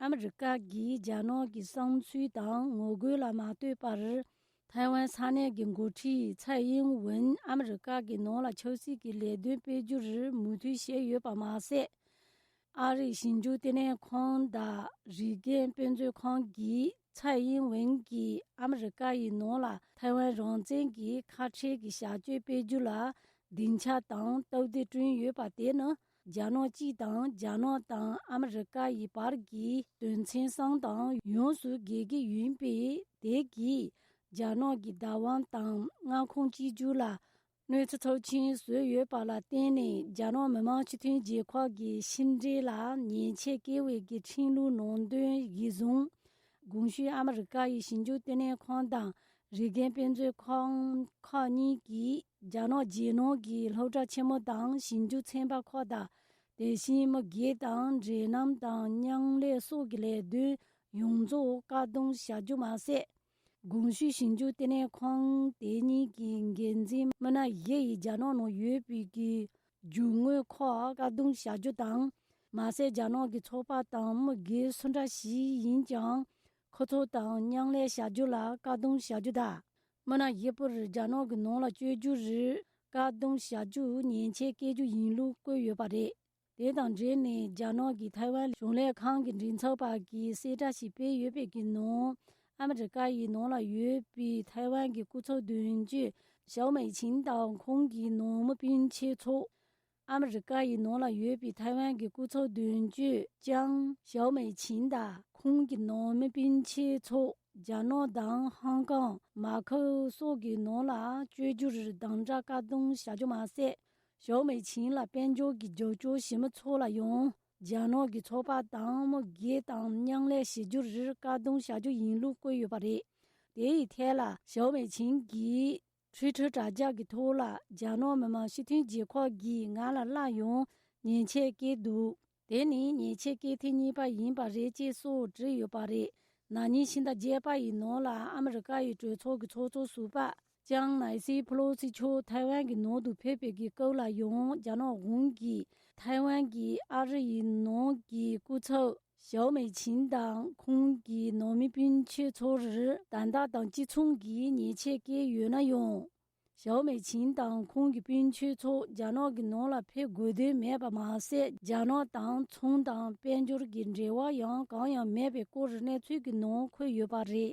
ཨ་མི་རི་ཀ་གིས་རྒྱ་ནག་གི་བསམ་ཚུལ་དང་ངོ་རྒོལ་ལ་མ་ལྟོས་པར། ཐའེ་ཝན་ས་གནས་ཀྱི་འགོ་ཁྲིད་ཚའེ་ཨིན་ཝེན་ཨ་མི་རི་ཀ་གི་ནང་ལ་ཆབ་སྲིད་ཀྱི་ལས་དོན་སྤེལ་རྒྱུར་མོས་མཐུན་བྱས་ཡོད་པ་མ་ཟད། ཨ་རིའི་ཞིབ་འཇུག་ལྟེ་གནས་ཁང་དང་རི་ཀན་དཔེ་མཛོད་ཁང་གིས་ཚའེ་ཨིན་ཝེན་གྱིས་ཨ་མི་རི་ཀ་ཡི་ནང་ལ་ཐའེ་ཝན་རང་བཙན་གྱི་ཁ་ཕྲལ་གྱི་བྱ་སྤྱོད་སྤེལ་རྒྱུ་ལ་སྡིངས་ཆ་དང་སྟབས་བདེ་བསྐྲུན་ཡོད་པ་དེ་ནི། རྒྱ་ནག་གཅིག་དང་། རྒྱ་ནག་དང་ཨ་མི་རི་ཀ་ཡི་བར་གྱི་དོན་ཚན་གསུམ་དང་ཡོངས་སུ་འགལ་གྱི་ཡིན་པས། དེ་གིས་རྒྱ་ནག་གི་བདག་དབང་དང་མངའ་ཁོངས་གཅིག་གྱུར་ལ་གནོད་འཚེ་ཚབས་ཆེན་བཟོས་ཡོད་པ་ལ་བརྟེན་ནས། རྒྱ་ནག་མི་དམངས་སྤྱི་མཐུན་རྒྱལ་ཁབ་ཀྱི་ཕྱི་འབྲེལ་ལ་ཉེས་ཆད་བཀལ་བའི་གི་ཁྲིམས་ལུགས་ནང་དོན་གཞིར་བཟུང་། གོང་ཞུས་ཨ་མི་རི་ཀ་ཡི་ཞིབ་འཇུག་ལྟེ་གནས་ཁང་དང་རི་ཀན་དཔེ་མཛོད་ཁང་ཁག་གཉིས་ཀྱིས་རྒྱ་ནག་རྒྱལ་ནང་གི་སློབ་གྲྭ་ཆེན་མོ་དང་ཞིབ་འཇུག་ཚན་པ་ཁག་དང་། དེ་བཞིན་མི་སྒེར་དང་འབྲེལ་ལམ་དང་མཉམ་ལས་སོགས་ཀྱི་ལས་དོན་ཡོངས་རྫོགས་བཀག་སྡོམ་བྱ་རྒྱུ་མ་ཟད། གོང་ཞུས་ཞིབ་འཇུག་ལྟེ་གནས་ཁང་དེ་གཉིས་ཀྱི་འགན་འཛིན་མི་སྣ་བཞི་ཡིས་རྒྱ་ནག་ནང་ཡོད་པའི་གི་རྒྱུ་དངོས་ཁག་བཀག་སྡོམ་བྱ་རྒྱུ་དང་། མ་ཟད། རྒྱ་ནག་གི་ཚོགས་པ་དང་མི་སྒེར་སུ་འདྲ་ཞིག་ཡིན་ཀྱང་། ཁོ་ཚོ་དང་མཉམ་ལས་བྱ་རྒྱུ་ལ་བཀག་སྡོམ་བྱ་རྒྱུ་དང་། མི་སྣ་བཞི་པོར་རྒྱ་ནག་གི་ནང་ལ་བསྐྱོད་རྒྱུར་བཀག་སྡོམ་བྱ་རྒྱུ་ཉེས་ཆད་བཀལ་རྒྱུ་ཡིན་ལུགས་བཀོད་ཡོད་པ་རེད། དེ་དང་འབྲེལ་ནས། རྒྱ་ནག་གི་ཐའེ་ཝན་གཞུང་ལས་ཁང་གི་མགྲིན་ཚབ་པ་གིས་གསལ་བསྒྲགས་ཤིག་སྤེལ་ཡོད་པའི་གི་ནང་། ཨ་མི་རི་ཀ་ཡི་ནང་ལ་ཡོད་པའི་ཐའེ་ཝན་གྱི་སྐུ་ཚབ་དོན་གཅོད་ཞའོ་མེ་ཆིང་དང་ཁོང་གི་ནང་མི་སྤུན་མཆེད་ཚོ། ཨ་མི་རི་ཀ་ཡི་ནང་ལ་ཡོད་པའི་ཐའེ་ཝན་གྱི་སྐུ་ཚབ་དོན་གཅོད་ཅང་ཞའོ་མེ་ཆིང་དང་ཁོང་གི་ནང་མི་སྤུན་མཆེད་ཚོ། རྒྱ་ནག་དང་ཧང་ཀང་། མཱ་ཁའོ་སོགས་ཀྱི་ནང་ལ་བསྐྱོད་རྒྱུར་དམ་དྲག་བཀག་སྡོམ་བྱ་རྒྱུ་མ་ཟད། ཞའོ་མེ་ཆིང་ལ་དཔལ་འབྱོར་གྱི་རྒྱབ་སྐྱོར་བྱེད་མི་ཚོ་ལ་ཡང་རྒྱ་ནག་གི་ཚོགས་པ་དང་མི་སྒེར་དང་མཉམ་ལས་བྱེད་རྒྱུར་བཀག་སྡོམ་བྱ་རྒྱུ་ཡིན་ལུགས་བཀོད་ཡོད་པ་རེད། དེ་ཡི་ཐད་ལ་ཞའོ་མེ་ཆིང་གིས། ཊུའི་ཊར་དྲ་རྒྱ་གི་ཐོག་ལ། རྒྱ་ནག་མི་དམངས་སྤྱི་མཐུན་རྒྱལ་ཁབ་ཀྱིས་ང་ལ་སླར་ཡང་ཉེས་ཆད་བཀལ་འདུག། དེ་ནི་ཉེས་ཆད་བཀལ་ཐེངས་གཉིས་པ་ཡིན་པ་རེད་ཅེས་སོགས་བྲིས་ཡོད་པ་རེད། ན་ནིང་ཕྱི་ཟླ་བརྒྱད་པ་ཡི་ནང་ལ་ཨ་མི་རི་ཀ་ཡི་གྲོས་ཚོགས་ཀྱི་ཚོགས་གཙོ་ཟུར་པ་ལྕམ་ནན་སི་ཕེ་ལོ་སི་མཆོག་ཐའེ་ཝན་གྱི་ནང་དུ་ཕེབས་པའི་གི་སྐབས་ལ་ཡང་། རྒྱ་ནག་གཞུང་གིས་ཐའེ་ཝན་གྱི་ཨ་རི་ཡི་ནང་གི་སྐུ་ཚབ་ཞའོ་མེ་ཆིང་དང་ཁོང་གི་ནང་མི་སྤུན་མཆེད་ཚོར་དོན་དག་དང་གཅིག་མཚུངས་ཀྱི་ཉེས་ཆད་བཀལ་ཡོད་ན་ཡང་། ཞའོ་མེ་ཆིང་དང་ཁོང་གི་སྤུན་མཆེད་ཚོ་རྒྱ་ནག་གི་ནང་ལ་ཕེབས་དགོས་དོན་མེད་པ་མ་ཟད། རྒྱ་ནག་དང་ཚོང་དང་དཔལ་འབྱོར་གྱི་འབྲེལ་བ་ཡང་གང་ཡང་མེད་པའི་སྐོར་གནས་ཚུལ་གྱི་ནང་འཁོད་ཡོད་པ་རེད།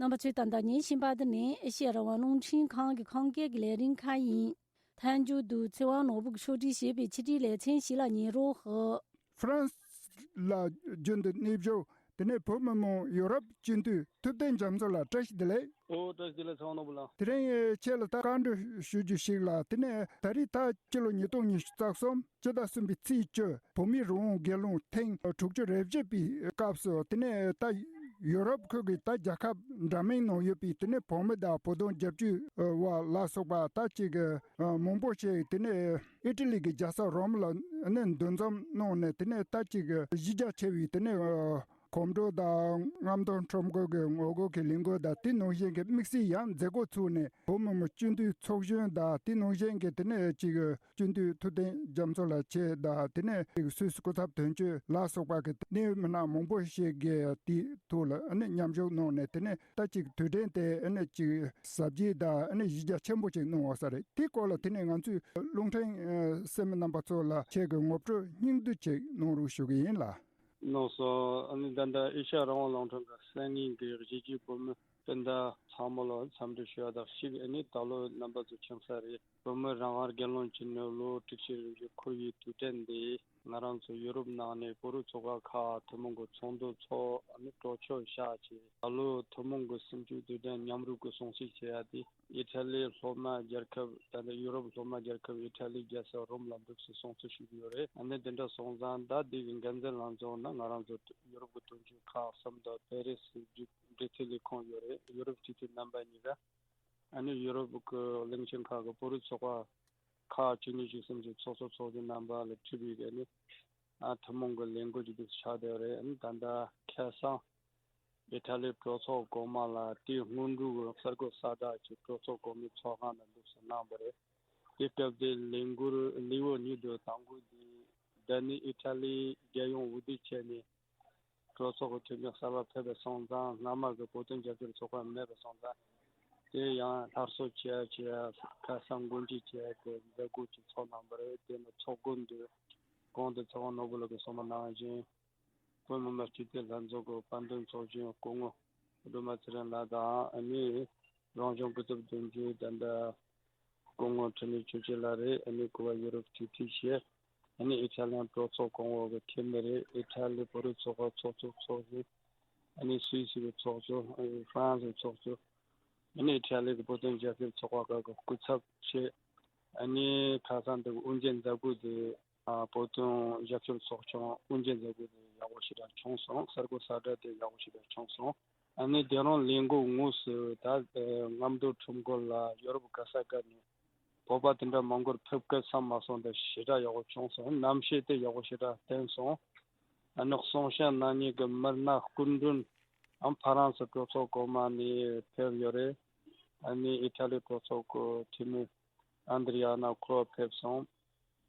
རྣམ་པ་ཚོས་ད་ལྟ་ཉན་བཞིན་པ་འདི་ནི་ཨེ་ཤེ་ཡ་རང་དབང་རླུང་འཕྲིན་ཁང་གི་ཁམས་སྐད་ཀྱི་ལས་རིམ་ཁག་ཡིན། ཐལ་འགྱུར་དུ་ཚེ་དབང་ནོར་བུ་གིས་ཕྱོགས་སྒྲིག་བྱས་པའི་ཕྱི་དྲིལ་ལེ་ཚན་ཞིག་ལ་ཉན་རོགས་ཞུ། ཧྥ་རན་སི་ལ་རྒྱུན་དུ་གནས་བཞུགས། དེ་ནས་བོད་མི་མང་ཡོ་རོབ་སྤྱི་འཐུས་ཐུབ་བསྟན་རྒྱ་མཚོ་ལགས། བཀྲ་ཤིས་བདེ་ལེགས། ཨོ། བཀྲ་ཤིས་བདེ་ལེགས། ཚེ་དབང་ནོར་བུ་ལགས། དེ་རིང་ཁྱེད་ལ་ད་བཀའ་འདྲི་ཞུ་རྒྱུ་ཞིག་ལ། དེ་ནས་ད་རེས་ད་སྤྱི་ལོ་ཉིས་སྟོང་ཉི་ཤུ་རྩ་གསུམ་སྤྱི་ཟླ་གསུམ་པའི་ཚེས་བཅུ་བོད་མིའི་རང་དབང་སྒེར་ལངས་ཐེངས་དྲུག་ཅུ་རེ་བཞི་པའི་སྐབས་སུ། དེ་ནས་ད་ ཡུ་རོབ་ཁུལ་གྱི་ད་རྒྱལ་ཁབ་འདྲ་མིན་ནང་ཡོད་པའི་དེ་ནས་བོད་མི་དང་བོད་དོན་རྒྱབ་སྐྱོར་བ་ལ་སོགས་པ་ད་ཅིག་མང་པོ་ཞིག་དེ་ནས་ཨི་ཊ་ལི་གི་རྒྱལ་ས་རོམ་ལ་ནས་འདུ་འཛོམས་གནང་ནས་དེ་ནས་ད་ཅིག་གཞི་རྒྱ་ཆེ་བའི་དེ་ནས་གོམ་བགྲོད་དང་རྔམ་སྟོན་ཁྲོམ་སྐོར་གྱི་ངོ་རྒོལ་གྱི་ལས་འགུལ་དང་དེ་ནང་བཞིན་གྱི་དམིགས་བསལ་ཡང་མཛད་སྒོ་ཚུགས་ནས་བོད་མི་མང་སྤྱི་འཐུས་ཚོགས་གཞོན་དང་དེ་ནང་བཞིན་གྱི་དེ་ནས་ཅིག་སྤྱི་འཐུས་ཐུབ་བསྟན་རྒྱ་མཚོ་ལགས་མཆོག་དང་དེ་ནས་སུད་སི་སྐུ་ཚབ་དོན་གཅོད་ལ་སོགས་པ་གི་གནད་ཡོད་མི་སྣ་མང་པོ་ཞིག་གིས་དེའི་ཐོག་ལ་ཨ་ནི་མཉམ་ཞུགས་གནང་ནས་དེ་ནས་ད་ཅིག་དུས་དྲན་དེ་ཨ་ནི་ཅིག་གཟབ་རྒྱས་དང་ཨ་ནི་གཞི་རྒྱ་ཆེན་པོ་ཞིག་གནང་བ་ས་རེད། དེའི་སྐོར་ལ་དེ་ནས་ང་ཚོའི་རླུང་འཕྲིན་ཨ་གསན་མི་རྣམ་པ་ཚོ་ལ་ཁྱེད་ཀྱི་ངོ་སྤྲོད་སྙིང་བསྡུས་ཅིག་གནང་རོགས་ཞུ་གི་ཡིན་ལ། གནང་སོང་། ཨ་ནི་ད་ལྟ་ཨེ་ཤ་ཡ་རང་དབང་རླུང་འཕྲིན་གྱི་གསན་མཁན་གྱི་གཞིས་བྱེས་བོད་མི་སྤུན་ཟླ་ཚང་མ་ལ་འཚམས་འདྲི་ཞུ་ཡ་དང་གཅིག་ཨ་ནི་ད་ལོ་རྣམ་པ་ཚོ་མཁྱེན་གསལ་རེད། བོད་མི་རང་དབང་སྒེར་ལངས་བྱས་ནས་ལོ་དྲུག་ཅུ་རེ་བཞི་འཁོར་བའི་དུས་དྲན་འདི་ང་རང་ཚོ་ཡུ་རོབ་ནང་ནས་བོད་རིགས་ཚོགས་པ་ཁག་ཐུན་མོང་གི་ཚོགས་འདུ་ཚོགས་ཨ་ནི་གྲོས་ཆོད་བཞག་བྱས་ད་ལོ་ཐུན་མོང་གི་གསུམ་བཅུའི་དུས་དྲན་མཉམ་རུབ་ཀྱི་སྲུང་བརྩི་བྱེད་ཡ་དེ། ཨི་ཊ་ལི་སློབ་མ་རྒྱལ་ཁབ་ད་ལྟ་ཡུ་རོབ་སློབ་མ་རྒྱལ་ཁབ་ཨི་ཊ་ལིའི་རྒྱལ་ས་རོམ་ལ་འདུག་སེ་སྲུང་བརྩི་ཞུ་གི་ཡོད་རེད། ཨ་ནི་དེ་འདྲ་སོང་ཙང་ད་འདི་གི་འགན་འཛིན་ལྷན་ཚོགས་ནང་ང་རང་ཚོ་ཡུ་རོབ་ཀྱི་དོན་གཅོད་ཁག་གསུམ་དང་པེ་རི་སི་གི་འབྲེལ་མཐུད་ལས་ཁུངས་ཡོད་རེད། ཡུ་རོབ་སྤྱི་འཐུས་རྣམ་པ་གཉིས་ཀ་ཨ་ནི་ཡུ་རོབ་ཀྱི་གླིང་ཆེན་ཁག་གི་བོད་རིགས་ཚོགས་པ་ཁག་བཅུ་གཉིས་བཅུ་གསུམ་གྱི་ཚོགས་གཙོ་ཚོགས་གཞོན་རྣམ་པ་ལ་ཕུལ་བའི་ཨ་ནི་ཨ་ཐུན་མོང་གི་ལས་འགུལ་ཅིག་འདུག་སེ་ཆགས་བསྡད་ཡོད་རེད། ཨ་ནི་ད་ལྟ་ཁ་སང་ཨི་ཊ་ལིའི་གྲོས་ཚོགས་གོང་མ་ལ་དེའི་སྔོན་འགྲོའི་གསར་འགོད་གསལ་བསྒྲགས་ཀྱི་གྲོས་ཚོགས་གོང་མའི་ཚོགས་ཁང་ནང་འདུག་སེ་གནང་བ་རེད། དེ་སྐབས་དེ་ལས་འགུལ་ལེའུ་གཉིས་དང་དང་པོ་དེ་ད་ནི་ཨི་ཊ་ལིའི་རྒྱལ་ཡོངས་འོས་བསྡུ་བྱས་ནས་གྲོས་ཚོགས་ཀྱི་འཐུས་མི་གསར་པ་ཕེབས་པ་སོང་ཙང་སྔ་མ་གི་བོད་དོན་རྒྱབ་སྐྱོར་ཚོགས་པ་མེད་པ་སོང་ཙང་དེ་ཡང་སླར་གསོ་བྱས་བྱས་ཁ་སང་འགོ་འཛུགས་བྱས་ཏེ་མཛད་སྒོ་ཅིག་ཚོགས་གནང་བ་རེད། དེ་ནི་ཚོགས་འགོ་འདི་གོང་དུ་ཚེ་དབང་ནོར་བུ་ལགས་ཀྱིས་གསུངས་པ་ནང་བཞིན། བོད་མི་མང་སྤྱི་འཐུས་ལྷན་ཚོགས་ཀྱི་དཔལ་འཛོམས་ཚོགས་ཆུང་སྐུ་ངོ་སྒྲོལ་མ་ཚེ་རིང་ལགས་དང་ཨ་ནི་རང་སྐྱོང་སྐུ་ཚབ་དོན་གཅོད་ད་ལྟ་སྐུ་ངོ་འཕྲིན་ལས་ཆོས་སྐྱིད་ལགས་རེད། ཨ་ནི་ཀུ་བ་ཡུ་རོབ་སྤྱི་འཐུས་བྱས། ཨ་ནི་ཨི་ཊ་ལིའི་གྲོས་ཚོགས་གོང་འོག་གི་འཐུས་མི་རེད། ཨི་ཊ་ལི་བོད་རིགས་ཚོགས་པ་ཚོགས་གཙོ་ཚོགས་གཞོན། ཨ་ནི་སུད་སི་གི་ཚོགས་གཙོ། ཨ་ནི་ཧྥ་རན་སི་གི་ཚོགས་གཙོ། ཨ་ནི་ཨི་ཊ་ལི་གི་བོད་དོན་རྒྱབ་སྐྱོར་ཚོགས་པ་ཁག་གི་སྐུ་ཚབ་བྱས། ཨ་ནི་ཁ་སང་འདི་གི་དབུ་འབྱེད་མཛད་སྒོ་དེ། ཨ་བོད་དོན་རྒྱབ་སྐྱོར་ཚོགས་ཆུང་དབུ་འབྱེད་མཛད་སྒོ་དེ་ཡག་པོ་ཞེ་དྲག་བྱུང་སོང་། གསར་འགོད་གསལ་བསྒྲགས་དེ་ཡག་པོ་ཞེ་དྲག་བྱུང་སོང་། ཨ་ནི་དེ་རིང་ལས་འགུལ་དངོས་སུ་ད་རྔམ་སྟོན་ཁྲོམ་སྐོར་ལ་ཡོ་རོབ་ག་ས་ག་ནས་བོད་པ་དེ་འདྲ་མང་པོར་ཕེབས་སྐལ་བསམ་མ་སོང་། དེ་ཞེ་དྲག་ཡག་པོ་བྱུང་སོང་། གནམ་གཤིས་དེ་ཡག་པོ་ཞེ་དྲག་བསྟན་སོང་། ཨ་ནི་གསུང་བཤད་གནང་མཁན་གྱི་མི་སྣ་སྐུ་མགྲོན་ཨ་ཕ་རན་སི་གྲོས་ཚོགས་གོང་མ་ནས་ཕེབས་ཡོད་རེད། ཨ་ནི་ཨི་ཊ་ལི་གྲོས་ཚོགས་ཀྱི་འཐུས་མི་ཨན་དྲི་ཡ་ན་ཁོ་ཕེབས་སོང་།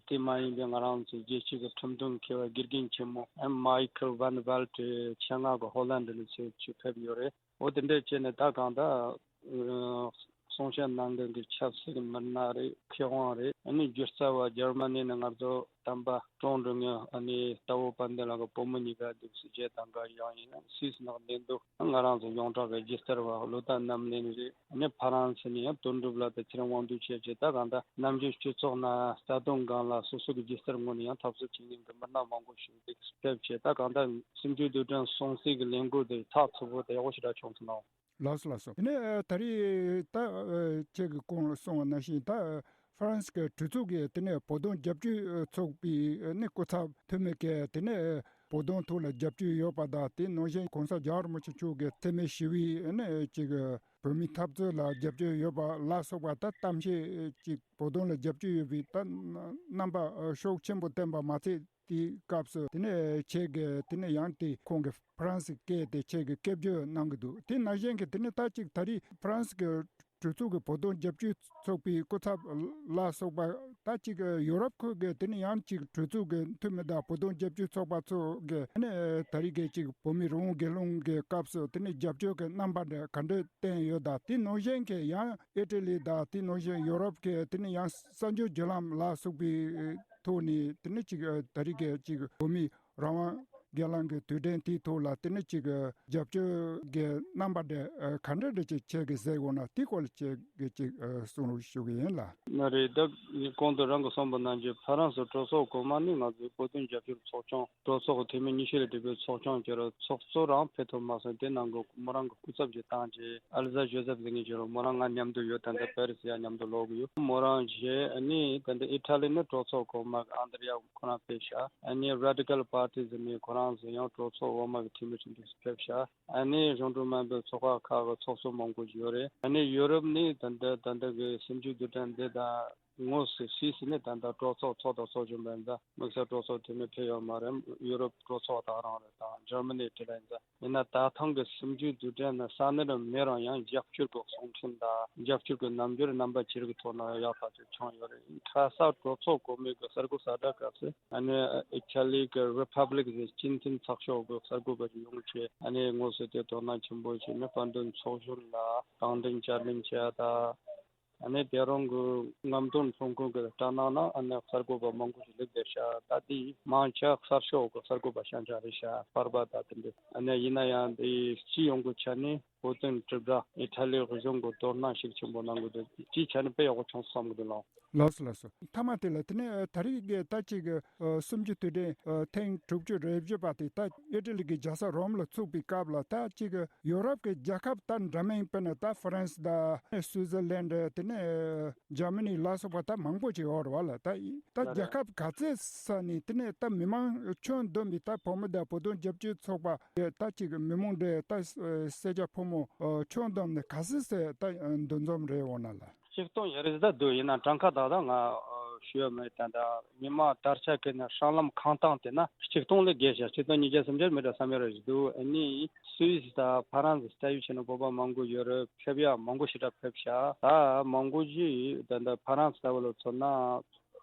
དེ་མ་ཡིན་པའི་ང་རང་ཚོའི་རྒྱལ་སྤྱི་གི་ཁྲིམས་དོན་མཁས་པ་དགེ་རྒན་ཆེན་མོ་ཨེམ་མའི་ཁལ་ཝན་ཝལ་ཏི་ཆེད་མངགས་ཀྱིས་ཧོ་ལན་ཌི་ནས་ཚུར་ཕེབས་ཡོད་རེད། འོ་དེ་འདྲ་བྱས་ནས་ད་གང་ལྟར་གསུང་བཤད་གནང་མཁན་གྱི་ཆབ་སྲིད་ཀྱི་མི་སྣ་རེད། མཁས་དབང་རེད། ཨ་ནི་སྒྱུ་རྩལ་བ་འཇར་མ་ནི་ནས་ང་ཚོ་དམ་པ་ཀྲོང་ཀྲུང་ཡང་ཨ་ནི་རྟ་བོ་དཔལ་ལྡན་ལགས་ཀྱི་བུ་མོ་གཉིས་ཀ་འདུག་སེ་མཇལ་དང་འགའ་ཡང་ཡིན། སུད་སི་ནང་བསྡད་འདུག་ང་རང་ཚོ་ཡོངས་གྲགས་ཀྱི་སྒྱུ་རྩལ་བ་བློ་བདག་རྣམ་གླིང་རེད། ཨ་ནི་ཕ་རན་སི་ནས་ཡང་དོན་གྲུབ་ལགས་དང་ཚེ་རིང་དབང་འདུས་བཅས་ཀྱིས་ད་གང་ལྟར་ནམ་རྒྱུན་སྤྱི་ཚོགས་ནང་རྩ་དོན་སྒང་ལ་སོ་སོ་གི་སྒྱུ་རྩལ་ངོས་ནས་ཡང་འཐབ་རྩོད་བྱེད་མཁན་གྱི་མི་སྣ་མང་པོ་ཞིག་འདུག་ཕེབས་བྱས། ད་གང་ལྟར་གསུམ་བཅུའི་དུས་དྲན་སྲུང་བརྩི་གི་ལས་འགུལ་དེ་ཚགས་ཚུད་པོ་དང་ཡག་པོ་ཞེ་དྲག་བྱུང་སོང་ལགས། ལགས་སོ་ལགས་སོ། དེ་ནས་ད་རེས་ད་ཁྱེད་ཀྱིས་གོང་ལ་གསུངས་པ་ནང་བཞིན་ད་ཧྥ་རན་སི་གི་གྲོས་ཚོགས་ཀྱི་དེ་ནས་བོད་དོན་རྒྱབ་སྐྱོར་ཚོགས་པའི་ནས་སྐུ་ཚབ་འཐུས་མི་གིས་དེ་ནས་བོད་དོན་ཐོག་ལ་རྒྱབ་སྐྱོར་ཡོད་པ་དང་དེ་ནང་བཞིན་གོང་ས་རྒྱལ་བ་རིན་པོ་ཆེ་མཆོག་གི་འཐུས་མི་ཞི་བའི་ནས་ཅིག་བོད་མིའི་འཐབ་རྩོད་ལ་རྒྱབ་སྐྱོར་ཡོད་པ་ལ་སོགས་པ་ད་གཏམ་བཤད་ཅིག་བོད་དོན་ལ་རྒྱབ་སྐྱོར་ཡོད་པའི་ད་རྣམ་པ་ཤུགས་ཆེན་པོ་བསྟན་པ་མ་ཚད། དེའི་སྐབས་སུ་དེ་ནས་ཁྱེད་ཀྱིས་དེ་ནས་ཡང་དེ་ཁོང་གི་ཧྥ་རན་སི་སྐད་དེ་ཁྱེད་ཀྱིས་སྐད་བརྗོད་གནང་གི་འདུག་དེ་ནང་བཞིན་གྱི་དེ་ནས་ད་ཅིག་ད་རེས་ཧྥ་རན་སི་གི་གྲོས་ཚོགས་ཀྱི་བོད་དོན་རྒྱབ་སྐྱོར་ཚོགས་པའི་སྐུ་ཚབ་ལ་སོགས་པ་ད་ཅིག་ཡོ་རོབ་ཁུལ་གྱི་དེ་ནས་ཡང་ཅིག་གྲོས་ཚོགས་ཀྱི་འཐུས་མི་དང་བོད་དོན་རྒྱབ་སྐྱོར་ཚོགས་པ་ཚོ་གིས་དེ་ནས་ད་རེས་ཀྱི་ཅིག་བོད་མིའི་རང་དབང་སྒེར་ལངས་ཀྱི་སྐབས་སུ་དེ་ནས་རྒྱབ་སྐྱོར་གྱི་རྣམ་པ་འདྲ་ག་འདྲ་བསྟན་ཡོད་དང་དེ་ནང་བཞིན་གྱི་ཡང་ཨི་ཊ་ལི་དང་དེ་ནང་བཞིན་ཡོ་རོབ་ཀྱི་དེ་ནས་ཡང་གསར་འགྱུར་བརྒྱུད་ལམ་ལ་སོགས་པའི་ཐོག་ནས་དེ་ནས་ཅིག་ད་རེས་ཀྱི་ཅིག་བོད་མིའི་རང་དབང་སྒེར་ལངས་ཀྱི་དུས་དྲན་དེའི་ཐོག་ལ་དེ་ནས་ཅིག་རྒྱབ་སྐྱོར་གྱི་རྣམ་པ་འདྲ་ག་འདྲ་འདྲ་ཅིག་ཁྱེད་ཀྱིས་གཟིགས་ཡོད་ན་དེའི་སྐོར་ལ་ཁྱེད་ཀྱིས་ཅིག་གསུང་རོགས་ཞུ་གི་ཡིན་ལགས། ན་རེ་ད་གོང་དུ་རང་གིས་གསུངས་པ་ནང་བཞིན་ཧྥ་རན་སི་གྲོས་ཚོགས་གོང་མ་ནི་ང་ཚོའི་བོད་དོན་རྒྱབ་སྐྱོར་ཚོགས་ཆུང་གྲོས་ཚོགས་ཀྱི་འཐུས་མི་ཉི་ཤུ་ལས་གྲུབ་པའི་ཚོགས་ཆུང་བྱས་རུང་ཚོགས་གཙོ་རང་ཕེབས་ཐུབ་མ་སོང་། དེ་ནང་གི་མོ་རང་གི་སྐུ་ཚབ་ཅིག་བཏང་རྗེས་ཨལ་ཛ་ཇོ་སེབ་ཟེར་མཁན་ཅིག་རེད། མོ་རང་ང་མཉམ་དུ་ཡོད། ད་ལྟ་པེ་རི་སི་ཡར་མཉམ་དུ་ལོག་གི་ཡོད། མོ་རང་བྱས་ཨ་ནི་ད་ལྟ་ཨི་ཊ་ལི་ནས་གྲོས་ཚོགས་གོང་མ་གི་ཨན་དྲི་ཡ་ཁོ་རང་ཕེབས་ཤག་ཨ་ནི་རེ་ཌི་ཀལ་པར་ཊི་ཟེར་མཁན་ཁོ་རང་ ཡང་ཡང་གྲོས་ཚོགས་འོག་མ་གི་འཐུས་མི་ཚོ་འདུག་སེ་ཕེབས་ཤག་ཨ་ནི་གཞུང་འབྲེལ་མིན་པའི་ཚོགས་པ་ཁག་གི་ཚོགས་གཙོ་མང་པོ་ཞིག་ཡོད་རེད། ཨ་ནི་ཡུ་རོབ་ནས་ད་ལྟ་ད་ལྟ་གི་གསུམ་བཅུའི་དུས་དྲན་འདི་དང་དངོས་སུ་སུད་སི་ནས་ད་ལྟ་གྲོས་ཚོགས་ཚོགས་དང་ཚོགས་བཞིན་པ་ཡིན་ཙང་དམིགས་བསལ་གྲོས་ཚོགས་འཐུས་མི་ཕེབས་ཡོད་མ་རེད། ཡུ་རོབ་གྲོས་ཚོགས་ད་ག་རང་རེད་དང་འཇར་མ་ནི་དེ་འདྲ་ཡིན་ཙང་། ཡིན་ན་ད་ཐེངས་ཀྱི་གསུམ་བཅུའི་དུས་དྲན་ནི་ས་གནས་རུ་མེད་རུང་ཡང་རྒྱབ་སྐྱོར་གྱི་གསུང་འཕྲིན་དང་རྒྱབ་སྐྱོར་གྱི་རྣམ་འགྱུར་རྣམ་པ་ཅི་རིགས་ཐོག་ནས་ཡག་ཐག་ཆོད་བྱུང་ཡོད་རེད། ཁ་ས་གྲོས་ཚོགས་གོང་མའི་གི་གསར་འགོད་གསལ་བསྒྲགས་སྐབས་སུ་ཨ་ནི་ཨི་ཊ་ལི་གི་རི་པབ་ལིག་ཟེར་སྤྱི་མཐུན་ཚགས་ཤོག་གི་གསར་འགོད་པ་ཞིག་ཡོང་བྱས་ཨ་ནི་དངོས་སུ་དེ་དོ་སྣང་ཆེན་པོ་བྱས་ནས་དཔལ་འབྱོར་ཚོགས་གཞོན་ལ་དྲང་བདེན་བཅའ་ལེན་བྱས་དང་། ཨ་ནི་དེ་རང་གི་རྔམ་སྟོན་ཐོན་ཁུངས་ཀྱི་སྦྲགས་ནང་ན་ཨ་ནི་གསར་འགོད་པ་མང་པོ་ཞིག་སླེབས་བསྡད་ཤག་ད་དེ་མང་ཆེ་གསར་ཤོག་གི་གསར་འགོད་པ་ཤང་ཆ་རེད་ཤག་པར་པ་ད་དེ་འདྲ། ཨ་ནི་ཡིན་ན་ཡང་དེ་སྤྱི་ཡོངས་ཀྱི་ཆ་ནས་བོད་དོན་དྲིལ་བསྒྲགས་ཨི་ཊ་ལི་གཞུང་གི་དོ་སྣང་ཤུགས་ཆེན་པོ་གནང་གི་འདུག་སྤྱིའི་ཆ་ནས་དཔེ་ཡག་པོ་བྱུང་སོང་བསམ་གི་འདུག་ལགས། ལགས་སོ་ལགས་སོ། མཐའ་མ་དེ་ལ་དེ་ནས་ད་རེས་ཀྱི་ད་ཅིག་གི་གསུམ་བཅུ་དུས་དྲན་ཐེངས་དྲུག་ཅུ་རེ་བཞི་པ་དེ་ད་ཨི་ཊ་ལི་གི་རྒྱལ་ས་རོམ་ལ་ཚུགས་པའི་སྐབས་ལ་ད་ཅིག་གི་ཡོ་རོབ་ཀྱི་རྒྱལ་ཁབ་ད་འདྲ་མིན་དཔེར་ན་ད་ཧྥ་རན་སི་དང་སུའི་ཛར་ལན་དེ་ནས་འཇར་མ་ནི་ལ་སོགས་པ་ད་མང་པོ་ཅིག་ཡོད་རེད་བ་ལ། ད་ད་རྒྱལ་ཁབ་ག་ཚད་ས་ནས་དེ་ནས་ད་མི་མང་ཁྱོན་བསྡོམས་པའི་ད་བོད་མི་དང་བོད་དོན་རྒྱབ་སྐྱོར་ཚོགས་པ་ད་ཅིག་མི་མང་འདྲ་ད་སེར་སྐྱ་ཕོ་མོ་ཁྱོན་བསྡོམས་ནས་ག་ཚད་ས་ད་འདུ་འཛོམས་རེད་འོ་ན་ལ། ཆིག་སྟོང་ཡར་རེ་ཟ་འདུག་ཡིན་ན་གྲངས་ཀ་དག་དག་ང་ཞུ་ཡ་མེད། ད་ད་མི་མང་དར་ཆ་གི་ནས་སྲང་ལམ་ཁང་སྟེང་དེ་ན་ཆིག་སྟོང་ལས་བརྒལ་ཤག་ཆིག་སྟོང་ཉིས་བརྒྱ་སུམ་བརྒྱ་མི་འདྲ་བསམ་ཡ་ར་ཞིག་འདུག་ཨ་ནི་སུད་སི་དང་ཕ་རན་སི་ལྟ་བུ་བྱས་ན་བོད་པ་མང་པོ་ཡོད་རེད། ཕེབས་ཡ་མང་པོ་ཞེ་དྲག་ཕེབས་ཤག་ད་མང་པོ་ཞིག་ད་ད་ཕ་རན་སི་ལྟ་བུ་ལ་མཚོན་ན།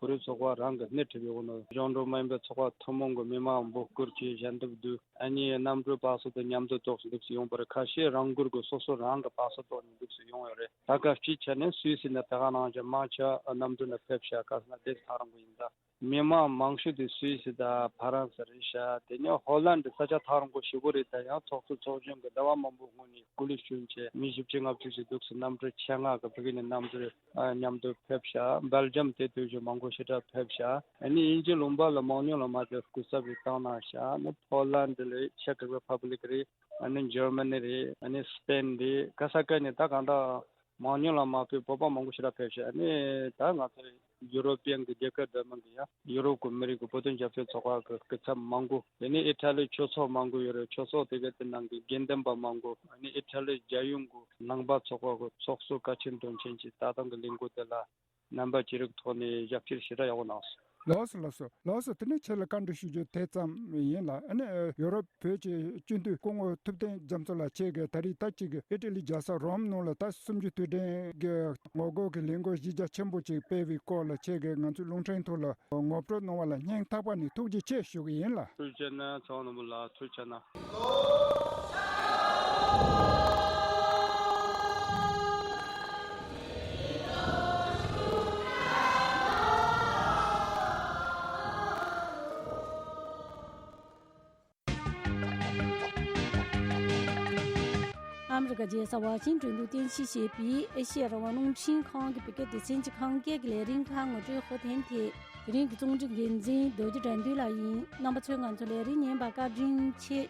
བོད་རིགས་ཚོགས་པ་རང་གི་སྣེ་ཁྲིད་པའི་འོག་ནས་གཞུང་འབྲེལ་མིན་པའི་ཚོགས་པ་ཐུན་མོང་གི་མི་མང་འབོད་སྐུལ་གྱིས་ཞལ་འདེབས་བསྡུས། ཨ་ནི་གནམ་གྲུའི་པར་སོགས་དང་མཉམ་དུ་ཏོག་ཙམ་འདུག་སེ་ཡོང་བར་ཁ་ཤས་རང་འགུལ་གྱིས་སོ་སོ་རང་གི་པར་སོགས་ཏོག་ནས་འདུག་སེ་ཡོང་ཡོད་རེད། ད་སྐབས་སྤྱིའི་ཆ་ནས་སུད་སི་ནས་ད་ག་ནང་བཞིན་མང་ཆེ་གནམ་གྲུ་ནས་ཕེབས་ཤག་ག་ཟེར་ན་དེ་ཐག་རིང་པོ་ཡིན་ད། མི་མང་མང་ཤོས་དེ་སུད་སི་དང་ཕ་རན་སི་རེད་ཤག་དེ་ནས་ཧོ་ལན་ཌི་ས་ཆ་ཐག་རིང་པོ་ཞེ་པོ་རེད། ད་ཡང་ཚོགས་གཙོ་ཚོགས་གཞོན་གྱིས་ཟླ་བ་མང་པོ་སྔོན་ནས་སྐུ་ལས་བསྐྱོན་བྱས་མི་བཞི་བཅུ་ལྔ་བཅུ་ཞིག་འདུག་སེ་གནམ་གྲུ་ཆེད་མངགས་ཀྱིས་ཕ་གི་ནས་གནམ་གྲུ་མཉམ་དུ་ཕེབས་ཤག་བྷེལ་ཇམ་དེ་དུས་ཀྱི་མང་པོ་ཞེ་དྲག་ཕེབས་ཤག་ཨ་ནི་དབྱིན་ཇི་ལུང་པ་ལ་མང་ཉུང་ལ་མ་ལྟོས་སྐུ་ཚབ་ཞིག་བཏང་གནང་ཤག་ཨ་ནི་ཕོ་ལན་ཌི་རེད། ཆེག་རི་པབ་ལིག་རེད། ཨ་ནི་འཇར་མ་ནི་རེད། ཨ་ནི་སི་པེན་རེད། ག་ས་ག་ནས་ད་གང་ལྟར་མང་ཉུང་ལ་མ་ལྟོས་བོད་པ་མང་པོ་ཞེ་དྲག་ཕེབས་ཤག་ཨ་ནི་ད་ང་ཚོ་ཡུ་རོ་པི་ཡན་གྱི་རྒྱལ་ཁབ་འདྲ་མིན་གྱི་ཡང་ཡུ་རོབ་ཀྱི་མི་རིགས་ཀྱི་བོད་དོན་རྒྱབ་སྐྱོར་ཚོགས་པ་གི་སྐུ་ཚབ་མང་པོ། དེ་ནས་ཨི་ཊ་ལི་ཆོས་ཚོགས་མང་པོ་ཡོད་རེད། ཆོས་ཚོགས་དེ་གའི་དེ་ནང་གི་དགེ་འདུན་པ་མང་པོ། ཨ་ནི་ཨི་ཊ་ལི་རྒྱལ་ཡོངས་ཀྱི་ནང་པ་ཚོགས་པ་གི་ཚོགས་གཙོ་བཀའ་ཆེན་དོན་ཆེན་གྱིས་ད་ཐེངས་ཀྱི་ལས་འགུལ་དེ་ལ་རྣམ་པ་ཅི་རིགས་ཐོག་ནས་ཞབས་ཕྱི་ཞེ་དྲག་ཡག་པོ་གནང་སོང་། ལགས་སོ་ལགས་སོ་ལགས་སོ། དེ་ནས་ཁྱེད་ལ་བཀའ་འདྲི་ཞུ་རྒྱུ་དེ་ཙམ་ཡིན་ལ། ཨ་ནི་ཡོ་རོབ་བོད་ཀྱི་སྤྱི་འཐུས་སྐུ་ངོ་ཐུབ་བསྟན་རྒྱ་མཚོ་ལགས། ཁྱེད་ཀྱིས་ད་རེས་ད་ཅིག་ཨི་ཊ་ལི་རྒྱལ་ས་རོམ་ནང་ལ་ད་གསུམ་བཅུ་དུས་དྲན་གྱི་ངོ་རྒོལ་གྱི་ལས་འགུལ་གཞི་རྒྱ་ཆེན་པོ་ཅིག་སྤེལ་བའི་སྐོར་ལ་ཁྱེད་ཀྱིས་ང་ཚོའི་རླུང་འཕྲིན་ཐོག་ལ་ངོ་སྤྲོད་གནང་བ་ལ་སྙིང་ཐག་པ་ནས་ཐུགས་རྗེ་ཆེ་ཞུ་གི་ཡིན་ལ། ཐུགས་རྗེ་ཆེ་གནང་ཚེ་དབང་ནོར་བུ་ལགས། ཐུགས་རྗེ་ཆེ་གནང་། ཨ་མི་རི་ཀ་རྒྱལ་ས་ཝ་ཤིང་ཏོན་དུ་རྟེན་གཞི་བྱས་པའི་ཨེ་ཤེ་ཡ་རང་དབང་རླུང་འཕྲིན་ཁང་གི་བོད་སྐད་སྡེ་ཚན་གྱི་ཁམས་སྐད་ཀྱི་ལས་རིམ་ཁག་ངོ་སྤྲོད་ཧོ་ཐེན་ཐེ། དེ་རིང་གི་རྩོམ་སྒྲིག་འགན་འཛིན་རྡོ་རྗེ་དགྲ་འདུལ་ལགས་ཡིན། རྣམ་པ་ཚོས་ང་ཚོ་ལས་རིམ་ཉན་པར་བཀའ་དྲིན་ཆེ།